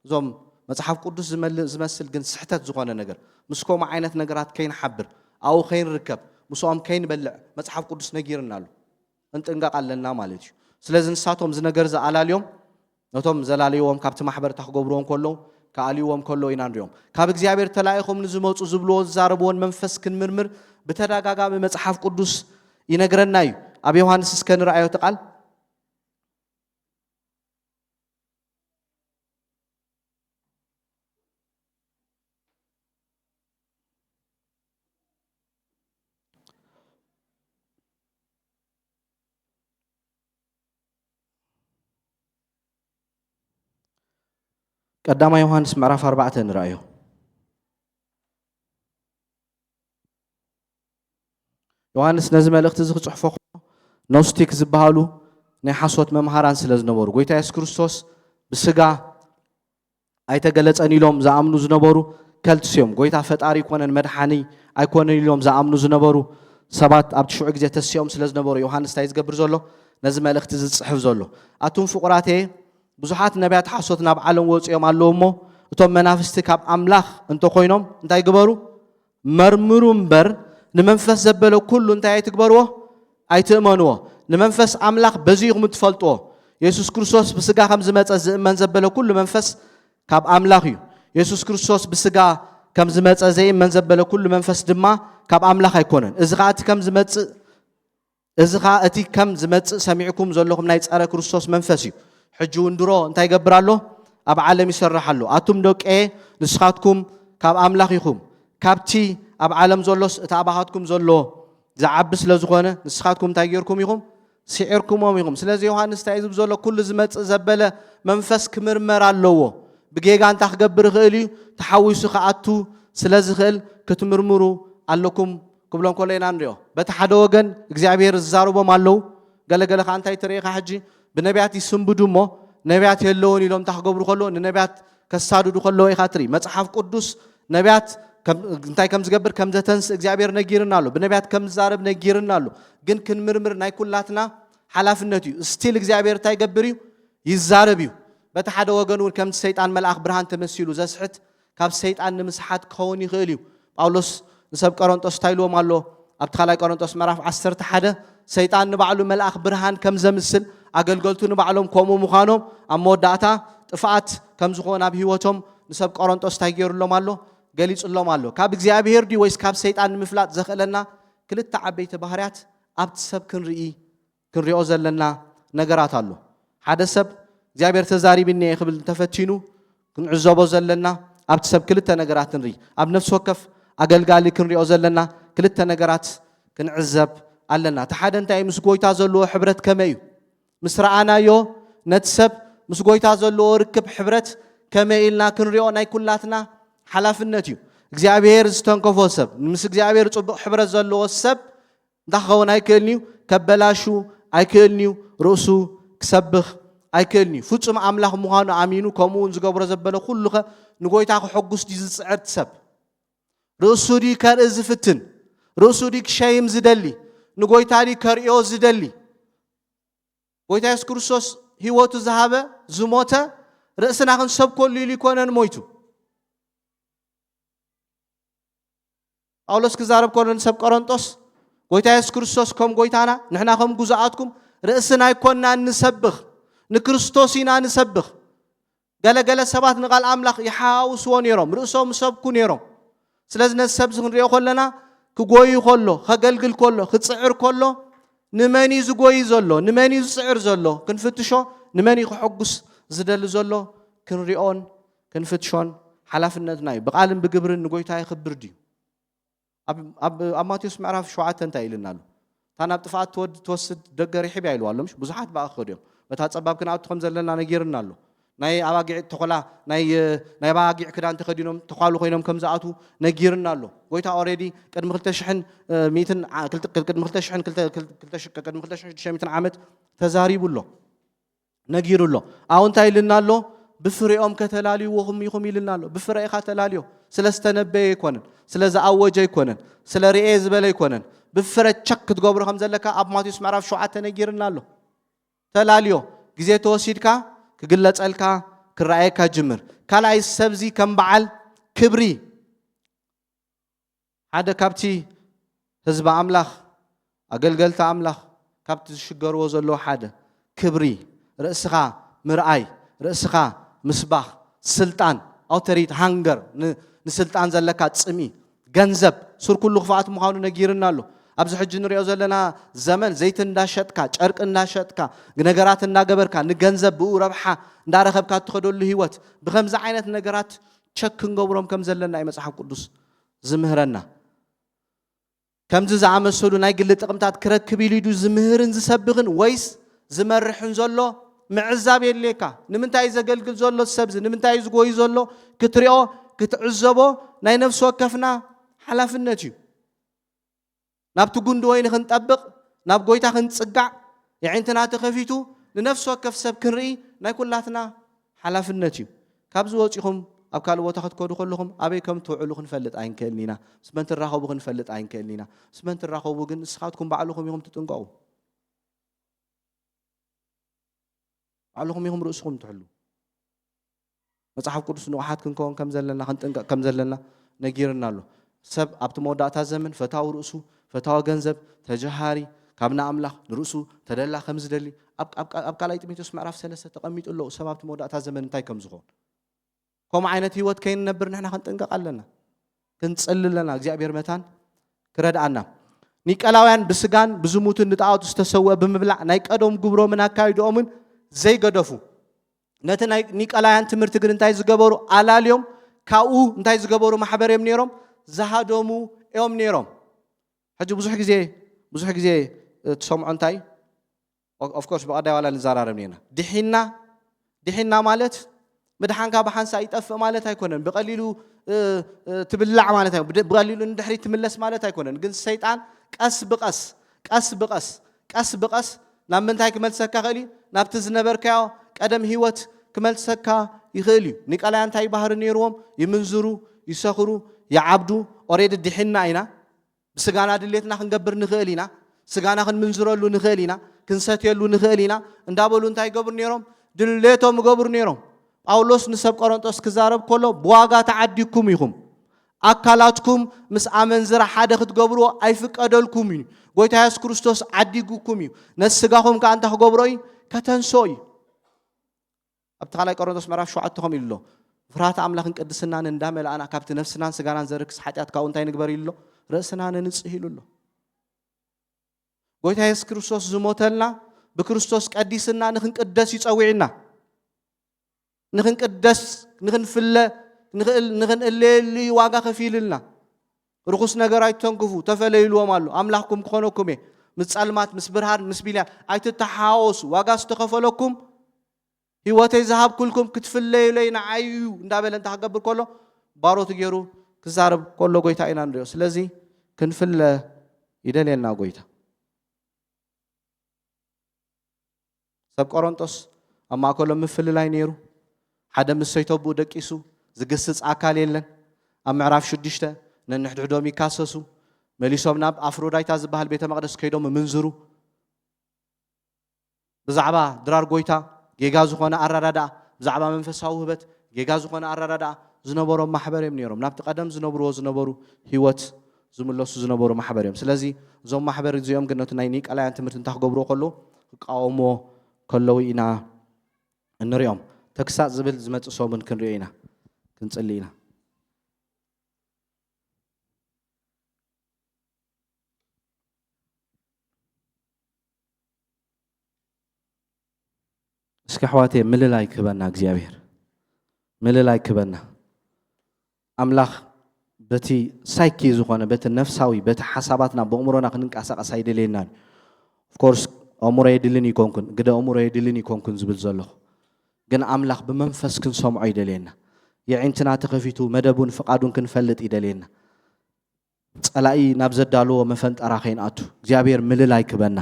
እዞም መፅሓፍ ቅዱስ ዝመል- ዝመስል ግን ስሕተት ዝኾነ ነገር ምስ ከምኡ ዓይነት ነገራት ከይንሓብር ኣብኡ ከይንርከብ ምስኦም ከይንበልዕ መፅሓፍ ቅዱስ ነጊርና ኣሎ። እንጥንቀቕ ኣለና ማለት እዩ። ስለዚ ንሳቶም እዚ ነገር ዝኣላልዮም ነቶም ዘላለይዎም ካብቲ ማሕበር እታ ክገብርዎም ከለዉ ክኣልይዎም ከለዉ ኢና ንሪኦም። ካብ እግዚኣብሔር ተላኢኾም ንዝመፁ ዝብልዎ ዝዛረብዎን መንፈስ ክንምርምር ብተደጋጋሚ መፅሓፍ ቅዱስ ይነግረና እዩ። ኣብ ዮሃንስ እስከ ንርኣዮ እቲ ቃል። ቀዳማይ ዮሃንስ ምዕራፍ ኣርባዕተ ንርኣዮ። ዮሃንስ ነዚ መልእኽቲ እዚ ክጽሕፎ ከሎ ኖስቲክ ዝበሃሉ ናይ ሓሶት መምሃራን ስለ ዝነበሩ፣ ጎይታ የሱስ ክርስቶስ ብስጋ ኣይተገለጸን ኢሎም ዝኣምኑ ዝነበሩ ከልትስ እዮም። ጎይታ ፈጣሪ ኣይኮነን፣ መድሓኒ ኣይኮነን ኢሎም ዝኣምኑ ዝነበሩ ሰባት ኣብቲ ሽዑ ግዜ ተሲኦም ስለ ዝነበሩ ዮሃንስ እንታይ ዝገብር ዘሎ? ነዚ መልእኽቲ እዚ ዝጽሕፍ ዘሎ። ኣቱም ፍቑራተየ፣ ብዙሓት ነቢያት ሓሶት ናብ ዓለም ወጺኦም ኣለዉ እሞ፣ እቶም መናፍስቲ ካብ ኣምላኽ እንተኾይኖም እንታይ ግበሩ? መርምሩ እምበር፣ ንመንፈስ ዘበለ ኩሉ እንታይ ኣይትግበርዎ? ኣይትእመንዎ። ንመንፈስ ኣምላኽ በዚ ኢኹም እትፈልጥዎ። የሱስ ክርስቶስ ብስጋ ከም ዝመጸ ዝእመን ዘበለ ኩሉ መንፈስ ካብ ኣምላኽ እዩ። የሱስ ክርስቶስ ብስጋ ከም ዝመጸ ዘይእመን ዘበለ ኩሉ መንፈስ ድማ ካብ ኣምላኽ ኣይኮነን። እዚ ኸኣ እቲ ከም ዝመጽእ፣ እዚ ኸኣ እቲ ከም ዝመጽእ ሰሚዕኩም ዘለኹም ናይ ጸረ ክርስቶስ መንፈስ እዩ። ሕጂ እውን ድሮ እንታይ ይገብር ኣሎ? ኣብ ዓለም ይሰርሕ ኣሎ። ኣቱም ደቀየ፣ ንስኻትኩም ካብ ኣምላኽ ኢኹም። ካብቲ ኣብ ዓለም ዘሎስ እቲ ኣባኻትኩም ዘሎ ዝዓቢ ስለ ዝኾነ፣ ንስኻትኩም እንታይ ጌርኩም ኢኹም? ስዒርኩሞም ኢኹም። ስለዚ ዮሃንስ እንታይ እዩ ዝብል ዘሎ? ኩሉ ዝመጽእ ዘበለ መንፈስ ክምርመር ኣለዎ። ብጌጋ እንታይ ክገብር ይኽእል እዩ? ተሓዊሱ ክኣቱ ስለ ዝኽእል ክትምርምሩ ኣለኩም ክብሎም ከሎ ኢና ንሪኦ። በቲ ሓደ ወገን እግዚኣብሔር ዝዛረቦም ኣለዉ። ገለገለ ኸዓ እንታይ ትርኢ ኢኻ ሕጂ? ብነቢያት ይስንብዱ እሞ ነቢያት የለውን ኢሎም እንታይ ክገብሩ ከለዉ? ንነቢያት ከሳድዱ ከለዉ ኢኻ ትርኢ። መጽሓፍ ቅዱስ ነቢያት ከም- እንታይ ከም ዝገብር ከም ዘተንስእ እግዚኣብሔር ነጊርና ኣሎ። ብነቢያት ከም ዝዛረብ ነጊርና ኣሎ። ግን ክንምርምር ናይ ኩላትና ሓላፍነት እዩ። ስቲል እግዚኣብሔር እንታይ ይገብር እዩ? ይዛረብ እዩ። በቲ ሓደ ወገን እውን ከምቲ ሰይጣን መልኣኽ ብርሃን ተመሲሉ ዘስሕት ካብ ሰይጣን ንምስሓት ክኸውን ይኽእል እዩ። ጳውሎስ ንሰብ ቆሮንጦስ እንታይ ኢልዎም ኣሎ? ኣብቲ ካልኣይ ቆሮንጦስ ምዕራፍ ዓሰርተ ሓደ ሰይጣን ንባዕሉ መልኣኽ ብርሃን ከም ዘምስል ኣገልገልቱ ንባዕሎም ከምኡ ምዃኖም ኣብ መወዳእታ ጥፍኣት ከም ዝኾን ኣብ ህይወቶም ንሰብ ቆሮንጦስ እንታይ ገይሩሎም ኣሎ? ገሊጹሎም ኣሎ። ካብ እግዚኣብሔር ድዩ ወይስ ካብ ሰይጣን ንምፍላጥ ዘኽእለና ክልተ ዓበይቲ ባህርያት ኣብቲ ሰብ ክንርኢ ክንሪኦ ዘለና ነገራት ኣሎ። ሓደ ሰብ እግዚኣብሔር ተዛሪብኒ እየ ክብል እንተፈቲኑ ክንዕዘቦ ዘለና ኣብቲ ሰብ ክልተ ነገራት ንርኢ። ኣብ ነፍሲ ወከፍ ኣገልጋሊ ክንሪኦ ዘለና ክልተ ነገራት ክንዕዘብ ኣለና። እቲ ሓደ እንታይ እዩ? ምስ ጎይታ ዘለዎ ሕብረት ከመይ እዩ? ምስ ረኣናዮ ነቲ ሰብ ምስ ጎይታ ዘለዎ ርክብ ሕብረት ከመይ ኢልና ክንሪኦ ናይ ኩላትና ሓላፍነት እዩ። እግዚኣብሔር ዝተንከፎ ሰብ፣ ምስ እግዚኣብሔር ጽቡቕ ሕብረት ዘለዎ ሰብ እንታይ ክኸውን ኣይክእልን እዩ? ከበላሹ ኣይክእልን እዩ። ርእሱ ክሰብኽ ኣይክእልን እዩ። ፍጹም ኣምላኽ ምዃኑ ኣሚኑ ከምኡ እውን ዝገብሮ ዘበለ ኩሉኸ ንጎይታ ክሕጉስ ድዩ ዝጽዕር እቲ ሰብ? ርእሱ ድዩ ከርኢ ዝፍትን? ርእሱ ድዩ ክሸይም ዝደሊ? ንጎይታ ድዩ ከርእዮ ዝደሊ? ጎይታ የሱስ ክርስቶስ ህይወቱ ዝሃበ ዝሞተ ርእስና ክንሰብከሉ ኢሉ ይኮነን ሞይቱ። ጳውሎስ ክዛረብ ከሎ ንሰብ ቆሮንጦስ ጎይታ የሱስ ክርስቶስ ከም ጎይታና ንሕና ከም ጉዙኣትኩም ርእስና ኣይኮንና ንሰብኽ፣ ንክርስቶስ ኢና ንሰብኽ። ገለገለ ሰባት ንቓል ኣምላኽ ይሓውስዎ ነይሮም፣ ርእሶም ይሰብኩ ነይሮም። ስለዚ ነዚ ሰብ እዚ ክንሪኦ ከለና ክጎዩ ከሎ፣ ከገልግል ከሎ፣ ክጽዕር ከሎ ንመን እዩ ዝጎዩ ዘሎ፣ ንመን እዩ ዝጽዕር ዘሎ ክንፍትሾ፣ ንመን እዩ ክሕጉስ ዝደሊ ዘሎ ክንሪኦን ክንፍትሾን ሓላፍነትና እዩ። ብቓልን ብግብርን ንጎይታ የኽብር ድዩ? ኣብ ኣብ ኣብ ማቴዎስ ምዕራፍ ሸውዓተ እንታይ ኢልና ኣሎ? እታ ናብ ጥፍኣት ትወድ ትወስድ ደገ ርሒብ እያ ኢልዋ ኣሎ። ምሽ ብዙሓት ብኣ ክኸዱ እዮም። በታ ጸባብ ክንኣቱ ከም ዘለና ነጊርና ኣሎ። ናይ ኣባጊዕ ተኾላ ናይ ናይ ኣባጊዕ ክዳን ተኸዲኖም ተዃሉ ኮይኖም ከም ዝኣትዉ ነጊርና ኣሎ። ጎይታ ኦሬዲ ቅድሚ ክልተ ሽሕን ሚእትን ቅድሚ ክልተ ሽሕን ክልተ ሽሕን ዓመት ተዛሪቡ ኣሎ። ነጊሩ ኣሎ። ኣብኡ እንታይ ኢልና ኣሎ? ብፍሬኦም ከተላልይዎም ኢኹም ኢልና ኣሎ። ብፍረ ኢኻ ተላልዮ። ስለ ዝተነበየ ኣይኮነን፣ ስለ ዝኣወጀ ኣይኮነን፣ ስለ ርእየ ዝበለ ኣይኮነን። ብፍረ ቸክ ክትገብሮ ከም ዘለካ ኣብ ማቴዎስ ምዕራፍ ሸውዓተ ነጊርና ኣሎ። ተላልዮ። ግዜ ተወሲድካ ክግለጸልካ ክረኣየካ ጅምር። ካልኣይ ሰብዚ ከም በዓል ክብሪ ሓደ ካብቲ ህዝቢ ኣምላኽ ኣገልገልቲ ኣምላኽ ካብቲ ዝሽገርዎ ዘለዉ ሓደ ክብሪ ርእስኻ ምርኣይ ርእስኻ ምስባኽ ስልጣን ኣውቶሪቲ ሃንገር ንስልጣን ዘለካ ጽምኢ ገንዘብ ሱር ኩሉ ክፍኣት ምዃኑ ነጊርና ኣሎ። ኣብዚ ሕጂ ንሪኦ ዘለና ዘመን ዘይቲ እንዳሸጥካ ጨርቂ እንዳሸጥካ ነገራት እንዳገበርካ ንገንዘብ ብኡ ረብሓ እንዳረኸብካ እትኸደሉ ህይወት ብከምዚ ዓይነት ነገራት ቸክ ክንገብሮም ከም ዘለና እዩ መፅሓፍ ቅዱስ ዝምህረና። ከምዚ ዝኣመሰሉ ናይ ግሊ ጥቕምታት ክረክብ ኢሉ ዩ ዝምህርን ዝሰብኽን ወይስ ዝመርሕን ዘሎ ምዕዛብ የድልየካ። ንምንታይ እዩ ዘገልግል ዘሎ ሰብዚ? ንምንታይ እዩ ዝጎዩ ዘሎ? ክትሪኦ ክትዕዘቦ ናይ ነፍሲ ወከፍና ሓላፍነት እዩ። ናብቲ ጉንዲ ወይኒ ክንጠብቕ ናብ ጎይታ ክንጽጋዕ የዒንትና ተኸፊቱ ንነፍሲ ወከፍ ሰብ ክንርኢ ናይ ኩላትና ሓላፍነት እዩ። ካብዚ ወጺኹም ኣብ ካልእ ቦታ ክትከዱ ከለኹም ኣበይ ከም ትውዕሉ ክንፈልጥ ኣይንክእልን ኢና። ምስ መን ትራኸቡ ክንፈልጥ ኣይንክእልን ኢና። ምስ መን ትራኸቡ ግን ንስኻትኩም ባዕልኹም ኢኹም ትጥንቀቑ። ባዕልኹም ኢኹም ርእስኹም ትሕሉ። መጽሓፍ ቅዱስ ንቑሓት ክንከውን ከም ዘለና ክንጥንቀቕ ከም ዘለና ነጊርና ኣሎ። ሰብ ኣብቲ መወዳእታ ዘመን ፈታዊ ርእሱ፣ ፈታዊ ገንዘብ፣ ተጀሃሪ፣ ካብ ንኣምላኽ ንርእሱ ተደላ ከም ዝደሊ ኣብ ካልኣይ ጢሞቴዎስ ምዕራፍ ሰለስተ ተቐሚጡ ኣሎ። ሰብ ኣብቲ መወዳእታ ዘመን እንታይ ከም ዝኾን ከምኡ ዓይነት ህይወት ከይንነብር ንሕና ክንጥንቀቕ ኣለና። ክንጽሊ ኣለና እግዚኣብሔር መታን ክረድኣና። ኒቀላውያን ብስጋን ብዝሙትን ንጣዖት ዝተሰውአ ብምብላዕ ናይ ቀደም ግብሮምን ኣካይድኦምን ዘይገደፉ ነቲ ናይ ኒቀላውያን ትምህርቲ ግን እንታይ ዝገበሩ ኣላልዮም ካብኡ እንታይ ዝገበሩ ማሕበር እዮም ነይሮም ዝሃደሙ እዮም ነይሮም። ሕጂ ብዙሕ ግዜ ብዙሕ ግዜ ትሰምዖ እንታይ ኦፍኮርስ ብቐዳይ ዋላ ንዘራረብ ኔና ድሒና ድሒና ማለት ምድሓንካ ብሓንሳ ይጠፍእ ማለት ኣይኮነን። ብቐሊሉ ትብላዕ ማለት ብቐሊሉ ንድሕሪ ትምለስ ማለት ኣይኮነን። ግን ሰይጣን ቀስ ብቐስ ቀስ ብቐስ ቀስ ብቐስ ናብ ምንታይ ክመልሰካ ክእል እዩ? ናብቲ ዝነበርካዮ ቀደም ህይወት ክመልሰካ ይኽእል እዩ። ኒቃላያ እንታይ ባህሪ ነይርዎም? ይምንዝሩ፣ ይሰኽሩ፣ ይዓብዱ። ኦሬዲ ድሒና ኢና። ብስጋና ድሌትና ክንገብር ንኽእል ኢና። ስጋና ክንምንዝረሉ ንኽእል ኢና። ክንሰትየሉ ንኽእል ኢና። እንዳበሉ እንታይ ይገብሩ ነይሮም? ድሌቶም ይገብሩ ነይሮም። ጳውሎስ ንሰብ ቆሮንጦስ ክዛረብ ከሎ ብዋጋ ተዓዲግኩም ኢኹም። ኣካላትኩም ምስ ኣመንዝራ ሓደ ክትገብርዎ ኣይፍቀደልኩም እዩ። ጎይታ የሱስ ክርስቶስ ዓዲጉኩም እዩ። ነቲ ስጋኹም ከኣ እንታይ ክገብሮ እዩ? ከተንስኦ እዩ። ኣብቲ ካልኣይ ቆሮንቶስ ምዕራፍ ሸውዓተ ከምኡ ኢሉ ኣሎ። ፍርሃት ኣምላኽን ቅድስናን እንዳመልኣና ካብቲ ነፍስናን ስጋናን ዘርክስ ሓጢኣት ካብኡ እንታይ ንግበር ኢሉ ኣሎ? ርእስና ነንጽህ ኢሉ ኣሎ። ጎይታ የሱስ ክርስቶስ ዝሞተልና ብክርስቶስ ቀዲስና ንክንቅደስ ይጸዊዕና። ንክንቅደስ ንክንፍለ ንክእል ንክንእለየሉ እዩ ዋጋ ከፊልልና። ርኹስ ነገር ኣይትተንክፉ ተፈለዩ ኢልዎም ኣሎ። ኣምላኽኩም ክኾነኩም እየ። ምስ ጸልማት ምስ ብርሃን ምስ ቢልያን ኣይትተሓዋወሱ። ዋጋ ዝተኸፈለኩም ህይወተይ ዝሃብኩልኩም ክትፍለዩለይ ንዓይ እዩ እንዳበለ እንታይ ክገብር ከሎ ባሮቱ ገይሩ ክዛረብ ከሎ ጎይታ ኢና ንሪኦ። ስለዚ ክንፍለ ይደልየና ጎይታ። ሰብ ቆሮንጦስ ኣብ ማእከሎም ምፍልላይ ነይሩ። ሓደ ምስ ሰይተብኡ ደቂሱ ዝግስጽ ኣካል የለን። ኣብ ምዕራፍ ሽዱሽተ ነንሕድሕዶም ይካሰሱ። መሊሶም ናብ ኣፍሮዳይታ ዝበሃል ቤተ መቕደስ ከይዶም ምንዝሩ። ብዛዕባ ድራር ጎይታ ጌጋ ዝኾነ ኣረዳድኣ ብዛዕባ መንፈሳዊ ውህበት ጌጋ ዝኾነ ኣረዳድኣ ዝነበሮም ማሕበር እዮም ነይሮም። ናብቲ ቀደም ዝነብርዎ ዝነበሩ ህይወት ዝምለሱ ዝነበሩ ማሕበር እዮም። ስለዚ እዞም ማሕበር እዚኦም ግን ነቲ ናይ ኒቀላያን ትምህርቲ እንታይ ክገብርዎ ከለዉ ክቃወምዎ ከለዉ ኢና እንሪኦም። ተግሳጽ ዝብል ዝመጽእ ሰሙን ክንሪኦ ኢና፣ ክንጽሊ ኢና። እስኪ ኣሕዋተይ ምልላይ ክህበና እግዚኣብሔር ምልላይ ክህበና ኣምላኽ በቲ ሳይኪ ዝኾነ በቲ ነፍሳዊ በቲ ሓሳባትና ብእምሮና ክንንቀሳቐስ ኣይደልየናን። ኦፍኮርስ ኣእምሮ የድልን ይኮንኩን ግደ ኣእምሮ የድልን ይኮንኩን ዝብል ዘለኹ ግን ኣምላኽ ብመንፈስ ክንሰምዖ ይደልየና። የዒንትና ተኸፊቱ መደቡን ፍቓዱን ክንፈልጥ ይደልየና። ጸላኢ ናብ ዘዳልዎ መፈንጠራ ከይንኣቱ እግዚኣብሔር ምልላይ ክበና።